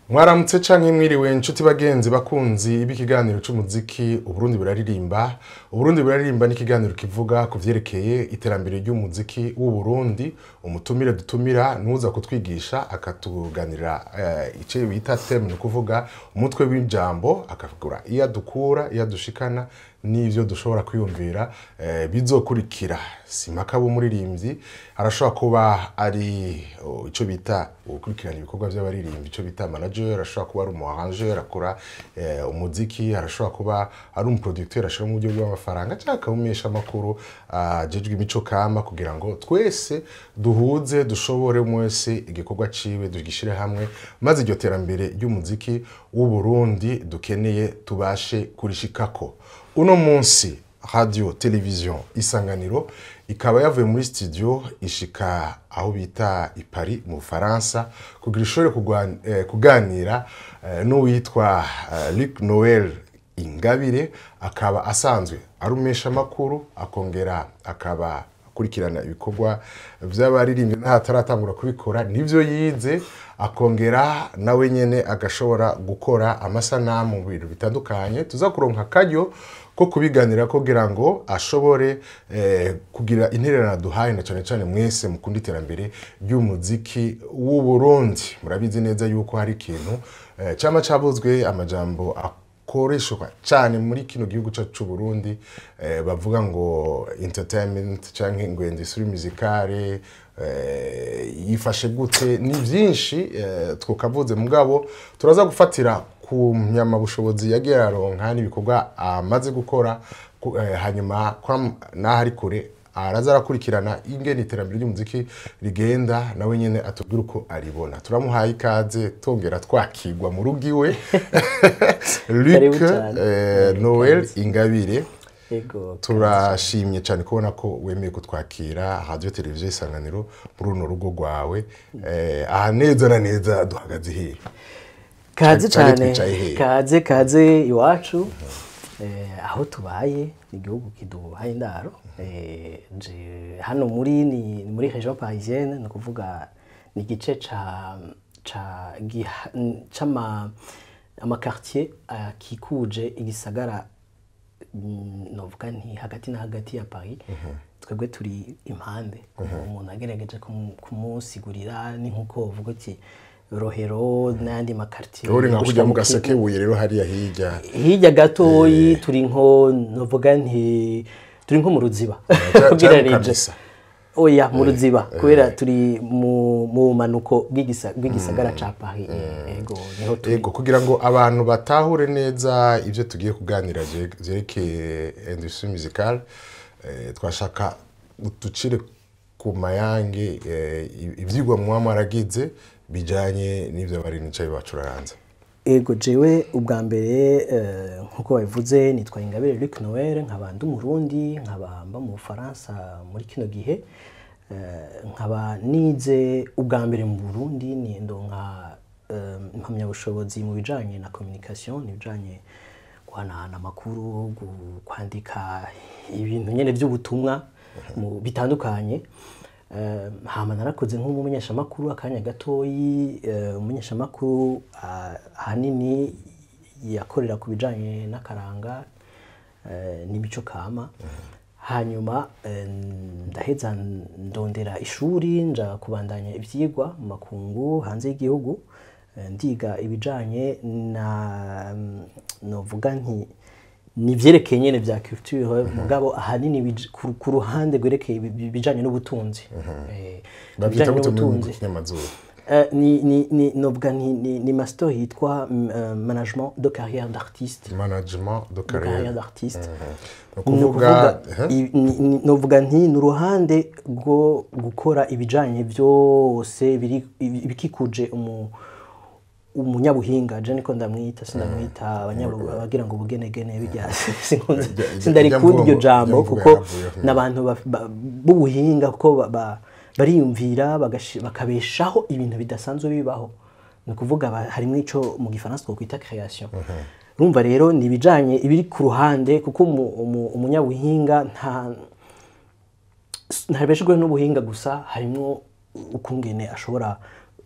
Mwaramutse canke mwiriwe, inshuti, bagenzi, bakunzi b'ikiganiro c'umuziki Uburundi buraririmba. Uburundi buraririmba n'ikiganiro kivuga ku vyerekeye iterambere ry'umuziki w'u Burundi. Umutumire dutumira nuza kutwigisha, akatuganirira ico bita thème, ni ukuvuga umutwe w'ijambo, akavugura iyo adukura, iyo adushikana n'ivyo dushobora kwiyumvira bizokurikira. Simpaka b'umuririmbyi, arashobora kuba ari ico bita ugukurikirana ibikorwa by'abaririmbyi, ico bita manager, arashobora kuba ari umu arrangeur akora umuziki, arashobora kuba ari umu producteur ashira mu buryo bw'amafaranga, cyangwa akawumenyesha amakuru ajejwe imico kama, kugira ngo twese duhuze, dushobore mwese igikorwa ciwe dugishire hamwe, maze iryo terambere ry'umuziki w'u Burundi dukeneye tubashe kurishikako. Uno munsi Radio Television Isanganiro ikaba yavuye muri studio, ishika aho bita i Paris mu Bufaransa, kugira ishobore kuganira n'uwitwa Luc Noel Ingabire, akaba asanzwe ari umumenyeshamakuru, akongera akaba akurikirana ibikorwa by'abaririmbyi n'ahataratangura kubikora nivyo yize, akongera nawe nyene agashobora gukora amasanamu mu bintu bitandukanye. Tuza kuronka akaryo ko kubiganira kugira ngo ashobore kugira intererano duhaye, na cyane cyane mwese mukunda iterambere ry'umuziki w'u Burundi. Murabizi neza yuko hari ikintu cama cabuzwe, amajambo akoreshwa cyane muri kino gihugu cyacu c'u Burundi, bavuga ngo entertainment canke ngo industrie musicale yifashe gute. Ni byinshi twokavuze, mugabo turaza gufatira ku nyamabushobozi yagiye aronka n'ibikorwa amaze gukora, hanyuma n'aho ari kure araza arakurikirana ingene iterambere ry'umuziki rigenda, nawe nyene atubwira uko aribona. Turamuhaye ikaze, tongera twakigwa mu rugo iwe. Karibu Luc cyane. Noel Kaze. Ingabire, Yego. turashimye cyane kubona ko wemeye kutwakira Radio Televiziyo Isanganiro muri runo rugo rwawe. Aha neza na neza duhagaze hehe? Kaze Canke cyane. twicaye hehe? Kaze, kaze iwacu. Aho tubaye ni igihugu kiduhaye indaro. Nje hano muri ni muri région parisienne, ni ukuvuga ni igice ca c'ama ama quartier akikuje igisagara, novuga nti hagati na hagati ya Paris. Twebwe turi impande. Umuntu agerageje kumusigurira ni nkuko uvuga uti Rohero n'ayandi ma quartier. Uri nka gushika kujya mu mu Gasekebuye rero hariya hirya? Hirya gatoyi, turi nko, novuga nti turi nko mu Ruziba. Ca Ugereranije. Kamesa. Oya, mu Ruziba, kubera turi mu bumanuko bw'igisagara ca Paris. Ego, niho turi. Yego, kugira ngo abantu batahure neza ibyo tugiye kuganira vyerekeye industrie musicale, twashaka ducire ku mayange ivyigwa muba mwaragize bijanye n'ivyo bari nicaye bacuraranze. Ego, jewe ubwa mbere, nkuko babivuze, nitwa Ingabire Luc Noel, nkaba ndi Umurundi, nkaba mba mu Bufaransa muri kino gihe. Nkaba nize ubwa mbere mu Burundi, ni ndonka impamyabushobozi mu bijanye na communication, ni bijanye guhanahana amakuru, kwandika ibintu nyene by'ubutumwa mu bitandukanye. Hama narakoze nk'umumenyeshamakuru akanya gatoyi, umumenyeshamakuru ahanini yakorera ku bijanye n'akaranga n'imico kama. Hanyuma ndaheza ndondera ishuri, nja kubandanya ivyigwa mu makungu, hanze y'igihugu. Ndiga ibijanye na, novuga nti ni vyerekeye nyene vya culture, mugabo ahanini ku ruhande rwerekeye ibijanye n'ubutunzi. Bavyita Ibijanye gute mu n'ubutunzi. kinyamazuru? Ni novuga ni master yitwa management de carrière d'artiste. Management de De carrière carrière d'artiste. Ni Ni ukuvuga ukuvuga novuga nti ni uruhande rwo gukora ibijanye byose biri ibikikuje umunyabuhinga. Je niko ndamwita, sindamwita abagira ngo ubugenegene bijya, sinkunze, sindarikunda iryo jambo, irya mvugo kuko yaravuyeho. n'abantu b'ubuhinga, kuko bariyumvira bakabeshaho ibintu bidasanzwe bibaho. Ni ukuvuga harimwo ico mu gifaransa twokwita création. Urumva rero ni ibijanye ibiri ku ruhande, kuko umunyabuhinga ntabeshejwe n'ubuhinga gusa, harimwo ukungene ashobora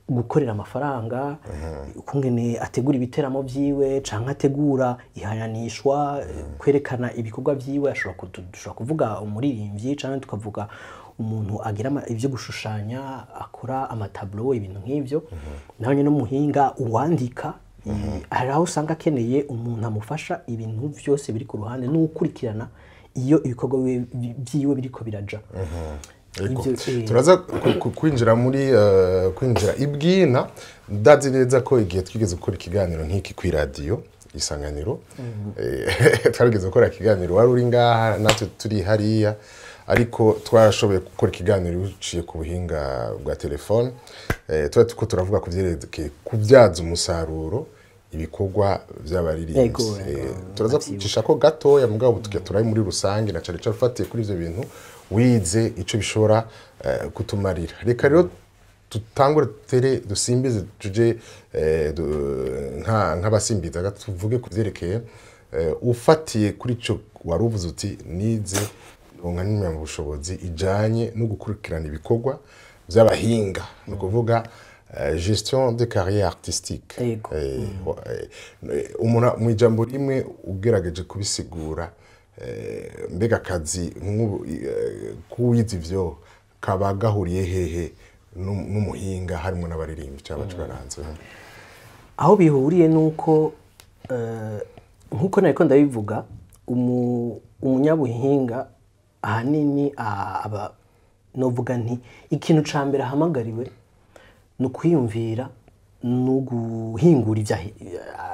gukorera amafaranga, ukungene ategura ibiteramo vyiwe canke ategura ihayanishwa, kwerekana ibikorwa vyiwe. Ashobora kuvuga umuririmbyi canke tukavuga umuntu agira ivyo gushushanya, akora amatableau, ibintu nk'ivyo. Nawe nyene umuhinga uwandika, hari aho usanga akeneye umuntu amufasha ibintu vyose biri ku ruhande n'ukurikirana iyo ibikorwa vyiwe biriko biraja. Turaza kwinjira muri kwinjira ibwina. Ndazi neza ko igihe twigeze gukora ikiganiro nk'iki kuri radio Isanganiro, twarigeze gukora ikiganiro, wari uri ngaha natwe turi hariya, ariko twarashoboye gukora ikiganiro uciye ku buhinga bwa telefone. Tuba turiko turavuga ku vyerekeye kubyaza umusaruro ibikorwa vy'abaririmbyi. Turaza kucisha ko gatoya, mugabo tugiye turayi muri rusange na cane cane ufatiye kuri ivyo bintu wize ico bishobora kutumarira. Reka rero tutangure tere dusimbize tuje nk'abasimbiza tuvuge ku vyerekeye ufatiye kuri ico wari uvuze uti nize nka n'impamyabushobozi ijanye no gukurikirana ibikorwa vy'abahinga, ni ukuvuga gestion de carrière artistique. Umuntu mu ijambo rimwe ugerageje kubisigura, mbega akazi k'uwize ivyo kaba gahuriye hehe n'umuhinga harimo n'abaririmbyi cyangwa abacuranzi? Aho bihuriye nuko nkuko nariko ndabivuga, umunyabuhinga ahanini aba novuga nti ikintu ca mbere ahamagariwe ni ukwiyumvira no guhingura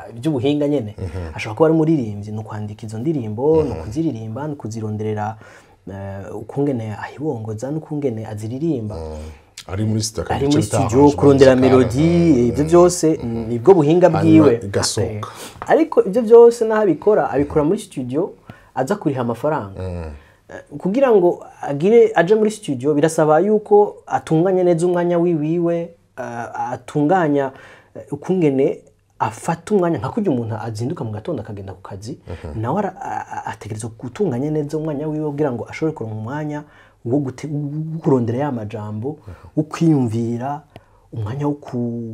iby'ubuhinga nyene. Ashobora kuba ari umuririmbyi, ni ukwandika izo ndirimbo, ni ukuziririmba, ni ukuzironderera ukungene ahibongoza n'ukungene aziririmba. Ari muri studio, ari muri studio kurondera melody, ibyo byose nibwo buhinga bwiwe. Ariko ibyo byose naho abikora, abikora muri studio aza kuriha amafaranga. Kugira ngo agire aje muri studio birasaba yuko atunganya neza umwanya wiwiwe, atunganya ukungene afata umwanya, nka kurya umuntu azinduka mu gatondo akagenda ku kazi, nawe ategerezwa gutunganya neza umwanya wiwe kugira ngo ashobore kuronka umwanya wo kurondera ya majambo, wo kwiyumvira, umwanya wo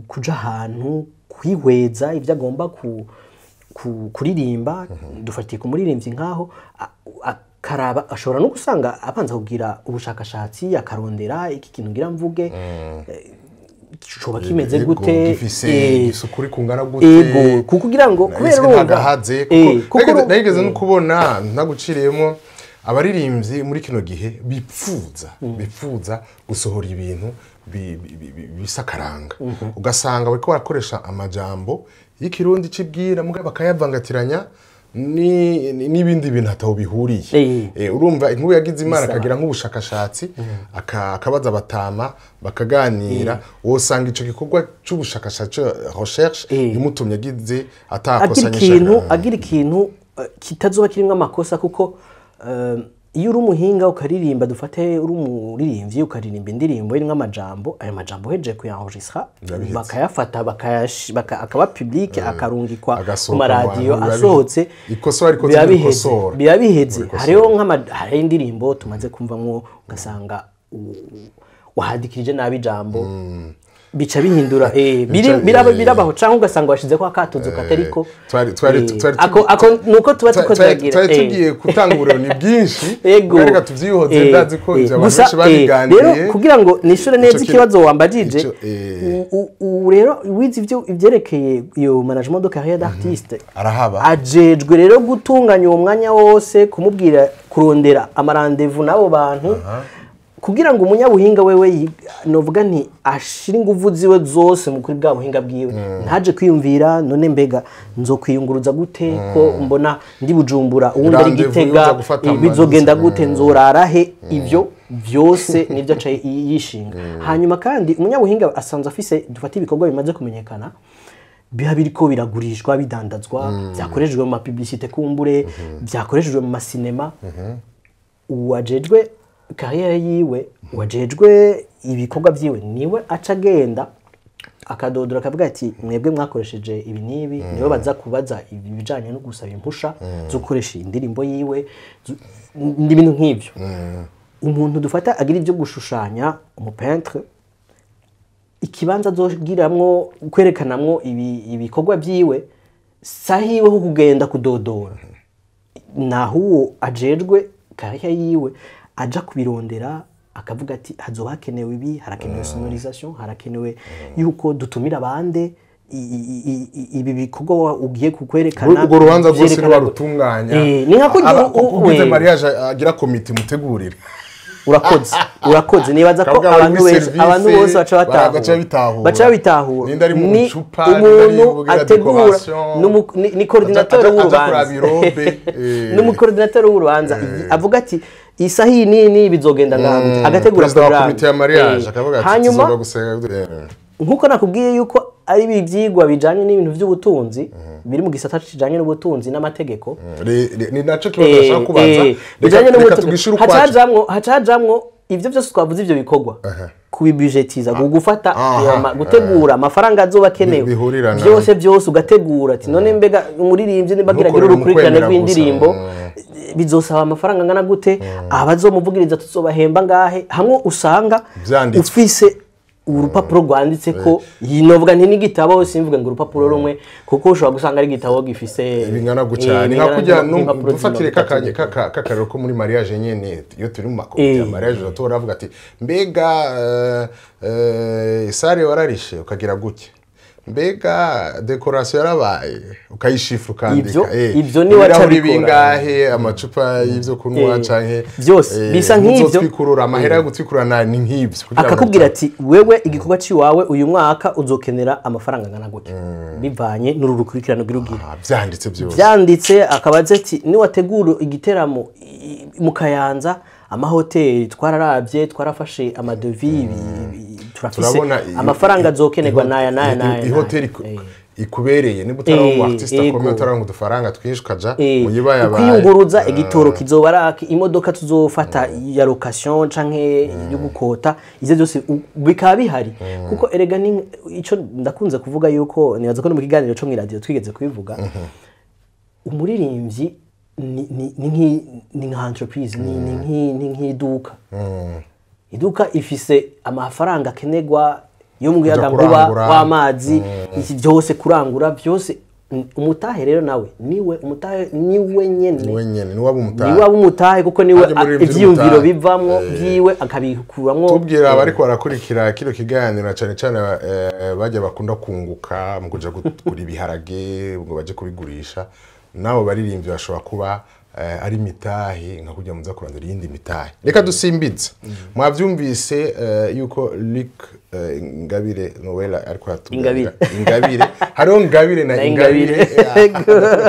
kuja ahantu kwihweza ibyo agomba kuririmba. Dufatiye ku muririmbyi nkaho akaraba, ashobora no gusanga abanza kugira ubushakashatsi, akarondera iki kintu ngira mvuge coba kimeze gute, gifise isukuri kungana gute. Ego, kugira ngo kubera urumva kuko nageze no kubona ntaguciriyemo abaririmbyi muri kino gihe bipfuza gusohora ibintu bisakaranga, ugasanga bariko barakoresha amajambo y'ikirundi cibwira mugabo bakayavangatiranya n'ibindi bintu ataho bihuriye. Urumva inkuru yagize Imana akagira nk'ubushakashatsi, akabaza abatama bakaganira, wosanga ico gikorwa c'ubushakashatsi recherche imutumye agize atakosanyije agira ikintu kitazoba kirimwo amakosa. Kuko iyo uri umuhinga ukaririmba, dufate uri umuririmbyi ukaririmba indirimbo irimwo amajambo, ayo majambo heje kuyanregistra bakayafata akaba public, akarungikwa ku maradiyo, asohotse biba biheze. Hariho hariho indirimbo tumaze kumvamwo ugasanga wahadikirije nabi ijambo, bica bihindura birabaho, cyangwa ugasanga washize ko akatozo katariko. Ako nuko tuba tuko turagira twari tugiye gutangura ni byinshi, reka tuvyihoze, ndazi ko ivyo abantu benshi babiganiriye. Rero kugira ngo nishure neza ikibazo wambajije, rero wize ivyo ivyerekeye iyo management de carrière d'artiste, arahaba ajejwe rero gutunganya uwo mwanya wose, kumubwira kurondera amarandevu n'abo bantu, kugira ngo umunyabuhinga wewe novuga nti ashira inguvu ziwe zose mu kuri bwa buhinga bwiwe, ntaje kwiyumvira none mbega nzokwiyunguruza gute ko mbona ndi Bujumbura uwundi ari Gitega, bizogenda gute, nzorara he? Ivyo byose nivyo aca yishinga. Hanyuma kandi umunyabuhinga asanzwe afise, dufate ibikorwa bimaze kumenyekana, biba biriko biragurishwa, bidandazwa, byakoreshejwe mu mapublicité kumbure, byakoreshejwe mu masinema. Uwajejwe kariyeri yiwe, wajejwe ibikorwa byiwe, niwe aca agenda akadodora akavuga ati mwebwe mwakoresheje ibi n'ibi, niwe baza kubaza ibijanye no gusaba impusha zo gukoresha indirimbo yiwe n'ibintu nk'ivyo. Umuntu dufata agira ibyo gushushanya, umupeintre, Ikibanza azogiramwo kwerekanamwo ibikorwa byiwe sahiwe ho kugenda kudodora, naho uwo ajejwe carrière yiwe aja kubirondera, akavuga ati hazoba hakenewe ibi, harakenewe sonorisation, harakenewe yuko dutumira abande, ibi bikorwa ugiye kukwerekana. Urwo rubanza rwose niwarutunganya. Ni nka kurya ugize mariage agira komite mutegurire. Urakoze, urakoze. Nibaza ko abantu bose, abantu bose baca batahura, baca bitahura. Ninda ari mu icupa, umuntu ategura ni coordinateur w'urubanza, n'umu coordinateur w'urubanza avuga ati isaha iyi nini bizogenda ngaha, agategura programme. Komite ya mariage akavuga ati tuzoba gusenga. Nkuko nakubwiye yuko ari ibyigwa bijanye n'ibintu by'ubutunzi biri mu gisata kijanye n'ubutunzi n'amategeko, ni naco kibazo ashaka kubaza. Reka tugishire ukwacu. Hacajamwo ivyo byose twavuze, ivyo bikorwa kubibudgetiza, gufata, gutegura amafaranga azoba akenewe, byose byose ugategura ati none mbega umuririmbyi nibagira urukurikirane rw'indirimbo bizosaba amafaranga angana gute, abazomuvugiriza tuzobahemba ngahe, hamwe usanga ufise urupapuro rwanditse ko yinovuga nti n'igitabo, simvuga ngo urupapuro rumwe, kuko ushobora gusanga ari igitabo gifise bingana gucyane. Nka kujya dufatire kakarero ko muri mariage nyene, iyo turi mu makomite ya mariage uratora avuga ati mbega sare wararishe ukagira gutya, mbega decoration yarabaye ukayishifra ukandika, ivyo ni wacha bingahe, amacupa y'ivyo kunywa canke byose bisa nk'ivyo, gutwikurura amahera yo gutwikurana ni nk'ivyo. Akakubwira ati wewe igikorwa ciwawe uyu mwaka uzokenera amafaranga angana gutya, bivanye n'uru rukurikirano rw'irugira. Byanditse byose, byanditse. Akabaze ati ni wategura igiteramo mu Kayanza, amahoteli twararavye, twarafashe amadevis, turafise amafaranga azokenerwa naya naya naya. Ihoteli ikubereye niba utari umu artiste akomeye, utaranga udufaranga twinshi ukaja muyibaye abaye kwiyunguruza, igitoro kizoba araki, imodoka tuzofata ya location canke yo gukota, ivyo byose bikaba bihari. Kuko erega ni ico ndakunze kuvuga yuko nibaza ko no mu kiganiro co mw'iradiyo twigeze kubivuga, umuririmbyi ni nka entreprise, ni nk'iduka. Iduka ifise amafaranga akenerwa yo muyaga nkuba w'amazi, iki byose kurangura byose. Umutahe rero nawe niwe umutahe, niwe nyene, niwe umutahe, kuko niwe ivyiyumviro bivamwo byiwe akabikuramwo. Tubwira abariko barakurikira kino kiganiro cyane cyane bajya bakunda kunguka mu kuja kugura ibiharage ngo baje kubigurisha, nabo baririmbyi bashobora kuba ari mitahe nka kujya muza kurandura iyindi mitahe. Reka dusimbitse. Mwavyumvise yuko Luc Ingabire Noella ariko atubwira Ingabire, hariho Ngabire na Ingabire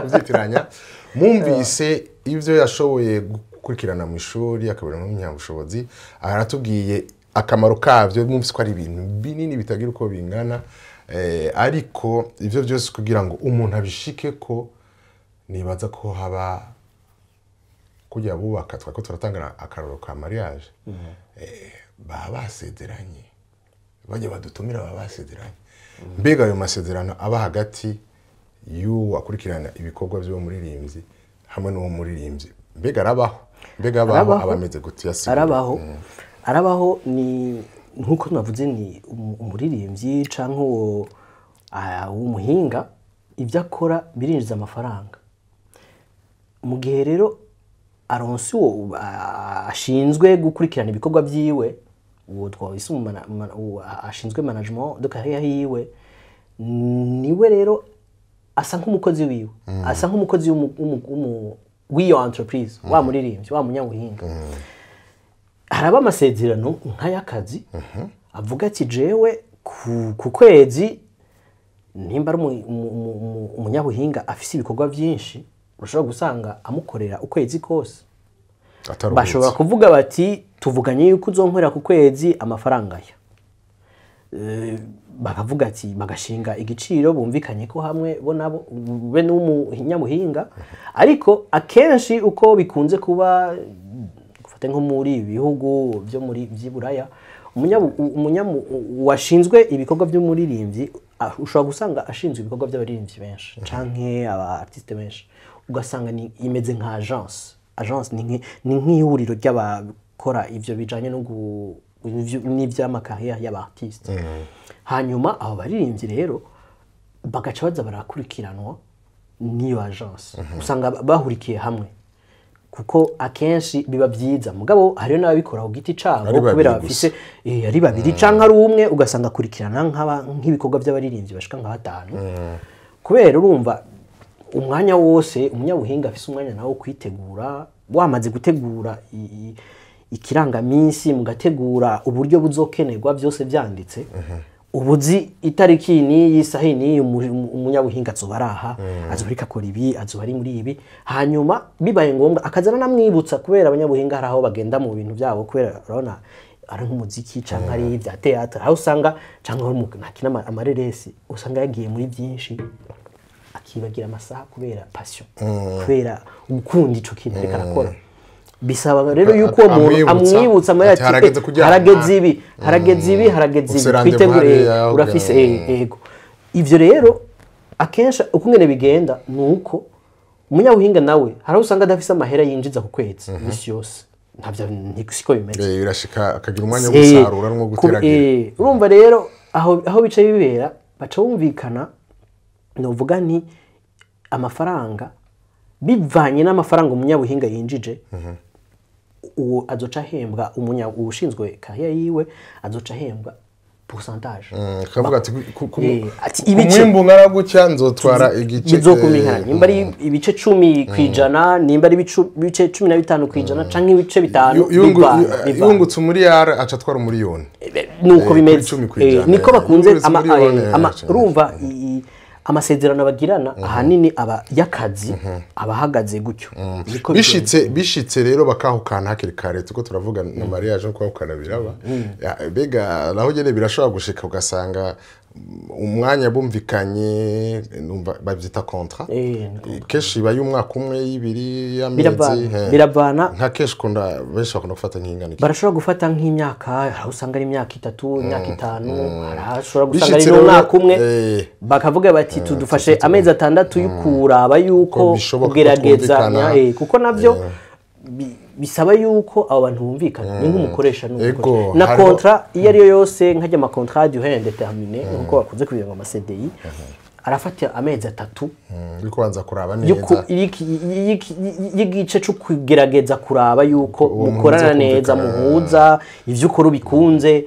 kuvyitiranya. Mumvise ivyo yashoboye gukurikirana mu ishuri akabira mu myabushobozi, aratubwiye akamaro kavyo. Mumvise ko ari ibintu binini bitagira uko bingana, ariko ivyo byose kugira ngo umuntu abishike ko nibaza ko haba kujya bubaka, twako turatanga akaroro ka mariage, baba basezeranye, bajya badutumira baba basezeranye. Mbega ayo masezerano aba hagati y'uwo akurikirana ibikorwa by'uwo muririmbyi hamwe n'uwo muririmbyi, mbega arabaho? Mbega abaho abameze gute? Arabaho, arabaho. Ni nkuko navuze, ni umuririmbyi canke uwo w'umuhinga, ibyo akora birinjiza amafaranga. Mu gihe rero aronse uwo ashinzwe gukurikirana ibikorwa byiwe, uwo twawise ashinzwe management de carrière yiwe, niwe rero asa nk'umukozi wiwe, asa nk'umukozi w'iyo entreprise, wa muririmbyi, wa munyabuhinga. Haraba amasezerano nk'ay'akazi, avuga ati jewe ku kwezi nimba ari umunyabuhinga afise ibikorwa byinshi, ushobora gusanga amukorera ukwezi kose. Bashobora kuvuga bati tuvuganye yuko uzonkorera ku kwezi amafaranga ya, bakavuga ati bagashinga igiciro bumvikanye ko hamwe bo nabo be n'umunyabuhinga. Ariko akenshi uko bikunze kuba, gufate nko muri ibihugu byo muri by'iburaya, washinzwe ibikorwa by'umuririmbyi ushobora gusanga ashinzwe ibikorwa by'abaririmbyi benshi canke aba artiste benshi, ugasanga ni imeze nka agence. Agence ni nk'ihuriro ry'abakora ivyo bijanye no n'ivy'ama carrière y'aba artiste. Hanyuma abo baririmbyi rero bagaca baza barakurikiranwa n'iyo agence, usanga bahurikiye hamwe, kuko akenshi biba byiza. Mugabo hariyo n'ababikora ku giti cabo, Ari babiri kubera gusa. bafise ari babiri canke ari umwe, ugasanga akurikirana nk'ibikorwa by'abaririmbyi bashika nka batanu, kubera urumva umwanya wose umunyabuhinga afise umwanya nawo wo kwitegura. Wamaze gutegura ikirangaminsi, mugategura uburyo buzokenerwa, byose byanditse, ubuzi itariki n'iyi, isaha n'iyi, umunyabuhinga azoba ari aha, azoba ariko akora ibi, azoba ari muri ibi. Hanyuma bibaye ngombwa akaza anamwibutsa, kubera abanyabuhinga hari aho bagenda mu bintu byabo, kubera urabona ari nk'umuziki canke ari ibya théâtre, aho usanga canke ari umuntu akina amareresi, usanga yagiye muri byinshi akibagira amasaha kubera passion, kubera gukunda ico kintu ariko arakora. Bisaba rero yuko uwo muntu Amwibutsa, amwibutsa amubwira ati, ati, "Harageze kuryama." Harageze ibi, harageze ibi, harageze Ufise ibi, rendez-vous twitegure." hariya, Urafise ego. Ivyo rero akenshi uko ngene bigenda ni uko umunyabuhinga nawe hari aho usanga adafise amahera yinjiza ku kwezi misi yose, ntavyo siko bimeze. Birashika akagira umwanya wo gusarura no guteragira. Urumva rero aho bica bibera, baca bumvikana, novuga nti amafaranga, bivanye n'amafaranga umunyabuhinga yinjije, uwo azoca ahembwa, uwushinzwe carrière yiwe azoca ahembwa pourcentage. Akavuga ati Ati ku ibice mwimbu ungana gutya nzotwara igice. Bizokumvikana nimba ari ibice 10%, nimba ari ibice 15%, canke ibice 5. Bivana. Yungutse umuriyari aca atwara umuriyoni. Nuko Kuri bimeze. 10%. Niko bakunze Yungutse miliyoni, urumva amasezerano bagirana ahanini aba y'akazi aba ahagaze gutyo. Niko bigenda. Bishitse rero bakahukana hakiri kare, tuko turavuga na mariage no kwahukana biraba. Ya, mbega naho nyene birashobora gushika ugasanga umwanya bumvikanye, numva bavyita contrat, Ni kenshi iba y'umwaka umwe, y'ibiri, y'amezi. Biravana. Biravana. Nka kenshi ukunda, benshi bakunda gufata nk'ingano iki? Barashobora gufata nk'imyaka, hari aho usanga ari imyaka 3, imyaka 5, hari aho ushobora gusanga ari Bishitse rero, n'umwaka umwe, bakavuga bati tudufashe amezi 6 yo kuraba yuko Ko bishoboka ko kugerageza twumvikana. Kuko navyo bisaba yuko abo bantu bumvikana, ni nk'umukoresha n'umukoresha na contrat iyo ariyo yose, nkajya ama contrat durée indéterminée nkuko bakunze kubivuga, ama CDI arafata amezi 3 Uri kubanza kuraba neza y'igice cyo kugerageza kuraba yuko Uwo mukorana muhuza neza, kumvikana. muhuza ivyo ukora ubikunze.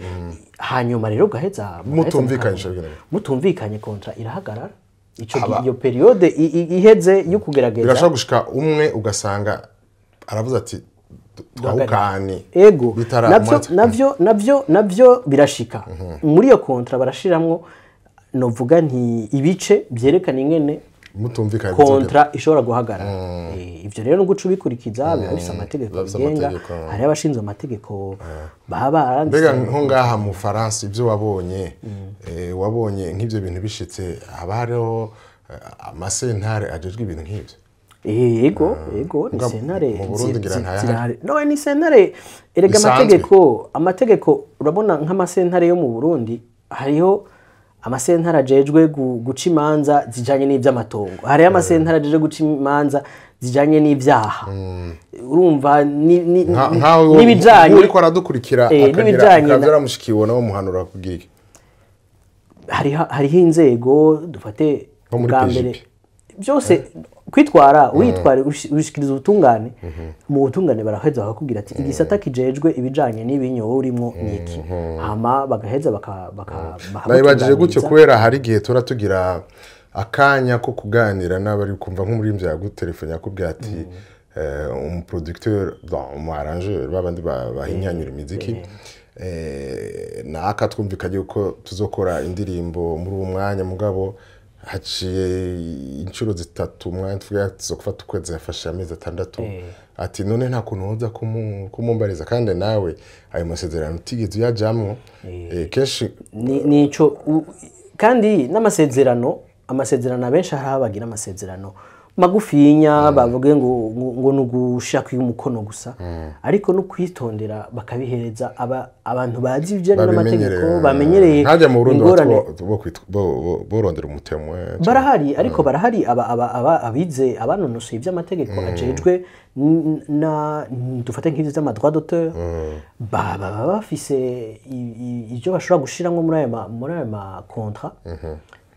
Hanyuma rero ugaheza Mutumvikanye, bigenda gute? Mutumvikanye, contrat irahagarara ico gihe, iyo période iheze yo kugerageza. Birashobora gushika umwe ugasanga aravuze ati twahukane Ego. bitara Navyo navyo birashika. Muri iyo contrat barashiramwo, novuga nti ibice byerekana ingene mutumvikanye contrat ishobora guhagarara. Ivyo rero no guca ubikurikiza, biba bifise amategeko Biba bifise abigenga. amategeko. Hariho abashinzwe amategeko baba baranditse. Mbega nko ngaha mu Faransa, ibyo wabonye, wabonye nk'ibyo bintu bishitse, haba hariho amasentare ajejwe ibintu nk'ibyo? Ego, ni sentare. Mu Burundi ngira ntayahari. Zirahari. No, ni sentare erega. Bisanzwe. Amategeko urabona nk'amasentare yo mu Burundi, hariho amasentare ajejwe guca imanza zijanye n'ivy'amatongo, hariho amasentare ajejwe guca imanza zijanye n'ivyaha, urumva Nkaho n'ibijanye uriko aradukurikira akagira n'ibijanye akaza aramushikiwe, nawe muhanura kugira iki? Hariho inzego, dufate Nko muri bwa PJP. mbere byose kwitwara, witwara ushikiriza ubutungane, mu butungane baraheza bakakubwira ati igisata kijejwe ibijanye n'ibinyo wowe urimo niki, hama bagaheza Nabibajije gutyo bakagutunganiriza. Kubera hari igihe tura tugira akanya ko kuganira n'abari kumva, nk'umuririmbyi yagutelefone yakubwira ati umuproducteur, bon, umu arrangeur, babandi bahinyanyura imiziki, naka twumvikanye yuko tuzokora indirimbo muri uwo mwanya, mugabo haciye inshuro zitatu umwanya tuvuga tuzokufata ukwezi yafashe amezi 6, ati none nta kuntu woza kumumbariza kandi nawe ayo masezerano utigeze uyajamwo. Kenshi Nico kandi n'amasezerano, amasezerano abenshi hari aho bagira amasezerano. Magufinya bavuge ngo nugushaka umukono gusa, ariko no kwitondera bakabihereza abantu bazi ibijyanye n'amategeko, bamenyereye. Ntajya mu Burundi borondera umutemwe. Barahari, ariko barahari abize, abanonosoye iby'amategeko ajejwe na dufate nk'ivyo vy'ama droit d'auteur, baba bafise ibyo bashobora gushiramwo muri ayo ma contrat,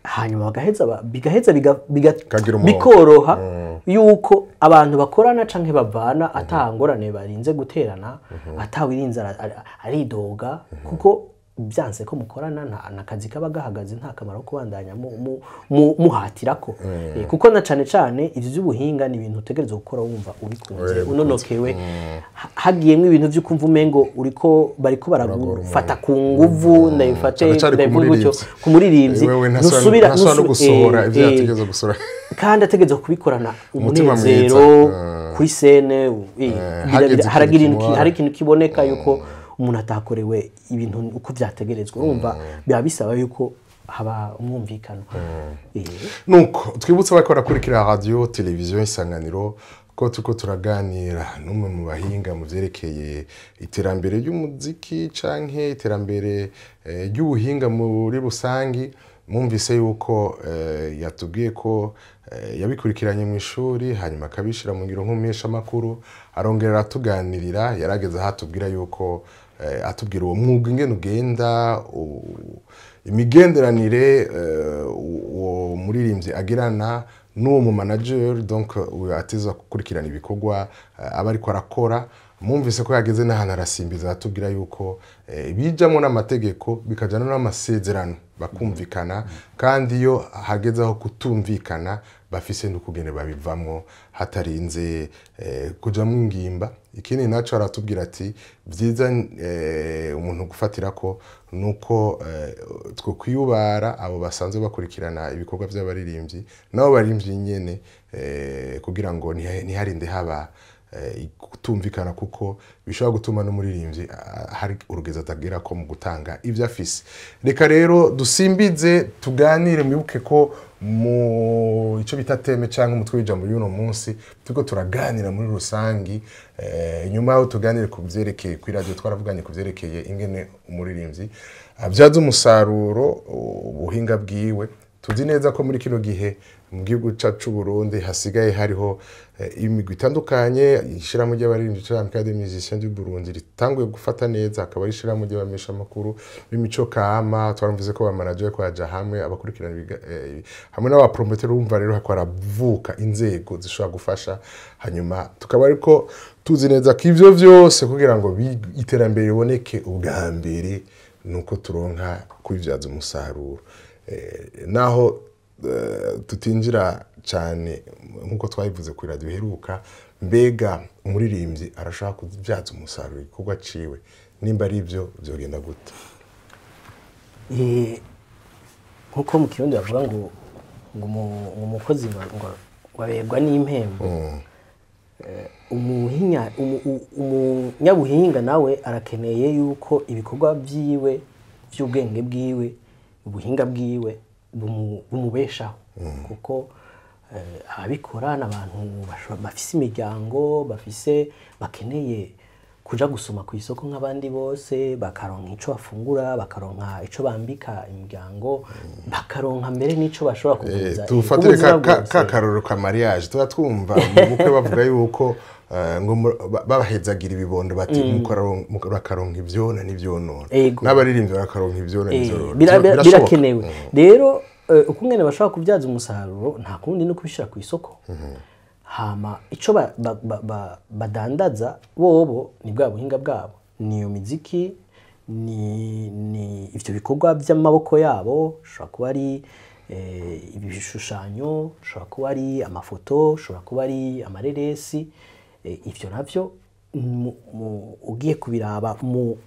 hanyuma bagaheza bigaheza bikoroha yuko abantu bakorana canke bavana ata ngorane barinze guterana, atawirinze aridoga, kuko byanse ko mukorana nta kazi kaba gahagaze, nta kamaro ko kubandanya muhatirako. Kuko na cane cane ivyo by'ubuhinga ni ibintu utegerezwa gukora wumva ubikunze, unonokewe. Hagiyemwo ibintu vy'ukumva umengo uriko bariko baragufata ku nguvu, ndabifate ndabivuga gutyo, ku muririmbyi ntusubira no gusohora ivyo yategerezwa gusohora. Kandi ategerezwa kubikorana umunezero kuri scène, haragira ikintu kiboneka yuko umuntu atakorewe ibintu uko byategerezwa. Urumva biba bisaba yuko haba umwumvikano. Nuko twibutse abakora kurikira radio televiziyo Isanganiro ko turiko turaganira n'umwe mu bahinga mu vyerekeye iterambere ry'umuziki canke iterambere ry'ubuhinga muri rusangi. Mwumvise yuko yatubwiye ko yabikurikiranye mu ishuri, hanyuma akabishira mu ngiro nk'umumenyeshamakuru, arongera aratuganirira, yarageze aho atubwira yuko atubwira uwo mwuga ingene ugenda, imigenderanire uwo muririmbyi agirana n'uwo mu manager, donc uyu ateza gukurikirana ibikorwa aba ariko arakora. Mwumvise ko yageze n'ahantu arasimbiza, atubwira yuko bijamwo n'amategeko, bikajana n'amasezerano, bakumvikana, kandi iyo hageze aho kutumvikana bafise n'ukugene babivamwo hatarinze kujamwo ingimba. Ikindi naco aratubwira ati vyiza umuntu gufatira ko nuko two kwiyubara abo basanzwe bakurikirana ibikorwa by'abaririmbyi nabo baririmbyi nyene, kugira ngo ntiharinde haba kutumvikana, kuko bishobora gutuma n'umuririmbyi hari urugezo atagera ko mu gutanga ibyo afise. Reka rero dusimbize tuganire. Mwibuke ko mu icyo bita thème cyangwa umutwe w'ijambo y'uno munsi turiko turaganira muri rusangi, nyuma yaho tuganire ku byerekeye kuri radio, twaravuganye ku byerekeye ingene umuririmbyi abyaza umusaruro ubuhinga bwiwe. Tuzi neza ko muri kino gihe mu gihugu cyacu Burundi hasigaye hariho imigwi itandukanye. Ishirahamwe ry'abaririmbyi canke Amicale des Musiciens du Burundi ritanguye gufata neza, akaba ari ishirahamwe ry'abamenyeshamakuru b'imico kama. Twaramvuze ko ba manager ko yaja hamwe abakurikirana hamwe n'abapromoteur. Urumva rero hako haravuka inzego zishobora gufasha, hanyuma tukaba ariko tuzi neza ko ivyo vyose kugira ngo iterambere riboneke, ubwa mbere nuko turonka kubivyaza umusaruro. Naho tutinjira cyane nk'uko twabivuze kuri radiyo iheruka, mbega umuririmbyi arashaka kubyaza umusaruro igikorwa ciwe? Nimba ari ibyo, byogenda gute? Nkuko mu Kirundi bavuga ngo umukozi ngo aberwa n'impembo, umunyabuhinga nawe arakeneye yuko ibikorwa vyiwe vy'ubwenge bwiwe, ubuhinga bwiwe bumubeshaho, kuko ababikora ni abantu bafise imiryango, bafise bakeneye kuja gusoma ku isoko nk'abandi bose, bakaronka ico bafungura, bakaronka ico bambika imiryango, bakaronka mbere n'ico bashobora kuguza Tufatire ubuzima bwose. Ka karorero ka mariage, tuba twumva mu bukwe bavuga yuko ngo babahezagira ibibondo bati murakaronka ivyona n'ivyonona. N'abaririmbyi barakaronka ivyona n'ivyonona. Birashoboka. Birakenewe rero ukungene bashobora kubyaza umusaruro, nta kundi no kubishyira ku isoko. Hama ico badandaza bobo ni bwa buhinga bwabo, niyo miziki, ni ivyo bikorwa by'amaboko yabo, ushobora kuba ari ibishushanyo, ushobora kuba ari amafoto, ushobora kuba ari amareresi. Ivyo navyo ugiye kubiraba mu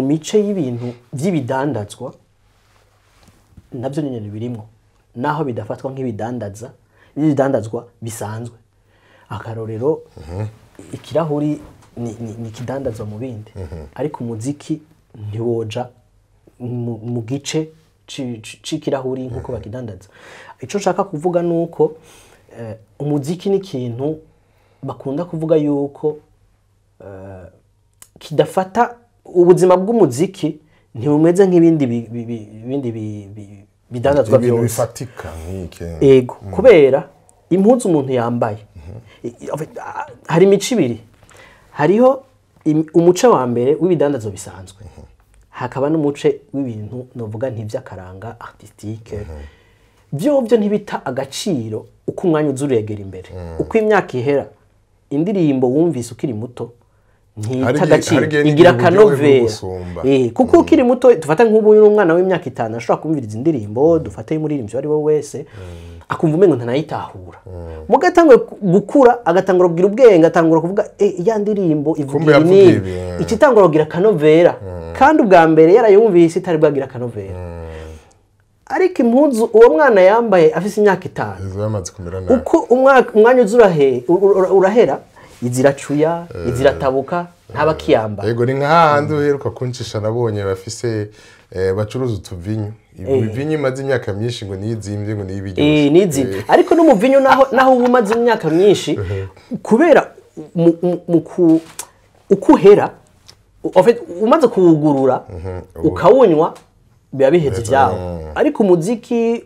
mice y'ibintu by'ibidandazwa, nabyo nyine birimwo, naho bidafatwa nk'ibidandaza n'ibidandazwa bisanzwe. Akarorero, ikirahuri ni ikidandazwa mu bindi, ariko umuziki ntiwoja mu gice c'ikirahuri nk'uko bakidandaza. Ico nshaka kuvuga ni uko Umuziki ni ikintu bakunda kuvuga yuko kidafata ubuzima bw'umuziki ntibumeze nk'ibindi ibindi bidandazwa Ibintu byose. Bifatika nk'iki. Ego, kubera impuzu umuntu yambaye, en fait, hari imico ibiri. Hariho umuce wa mbere w'ibidandazwa bisanzwe, hakaba n'umuce w'ibintu novuga ntiby'akaranga, artistique. Byo ntibita agaciro uko umwanya uza uregera imbere, uko imyaka ihera. Indirimbo wumvise ukiri muto ntita Hari agaciro, hari igihe igira n'igihe uburyohe akanovera. bugusumba. Kuko ukiri muto, dufate nk'ubu uyu umwana w'imyaka 5 ashobora kumviriza indirimbo, dufate y'umuririmbyi uwo ari we wese, akumva umengo ntanayitahura. Muga atanguye gukura, agatangura kugira ubwenge, atangura kuvuga ya ndirimbo ivuga Kumbe ibi yavuga n'ibi, ibi. ikitangura kugira akanovera, kandi ubwa mbere yarayumvise itari bwagira akanovera. Ariko impuzu uwo mwana yambaye afise imyaka 5, Izo yamaze kumera nabi. uko umwanya uza urahera, iziracuya, iziratabuka, ntaba akiyambara. Yego, ni nka hahandi uheruka kuncisha nabonye bafise bacuruza utuvinyu, ibivinyu imaze imyaka myinshi ngo niyo izimvye, ngo niyo ibiryoshe. Nizi ariko n'umuvinyu naho uba umaze imyaka myinshi, kubera uko uhera, en fait, umaze kuwugurura ukawunywa biba biheze ibyawo. Ariko umuziki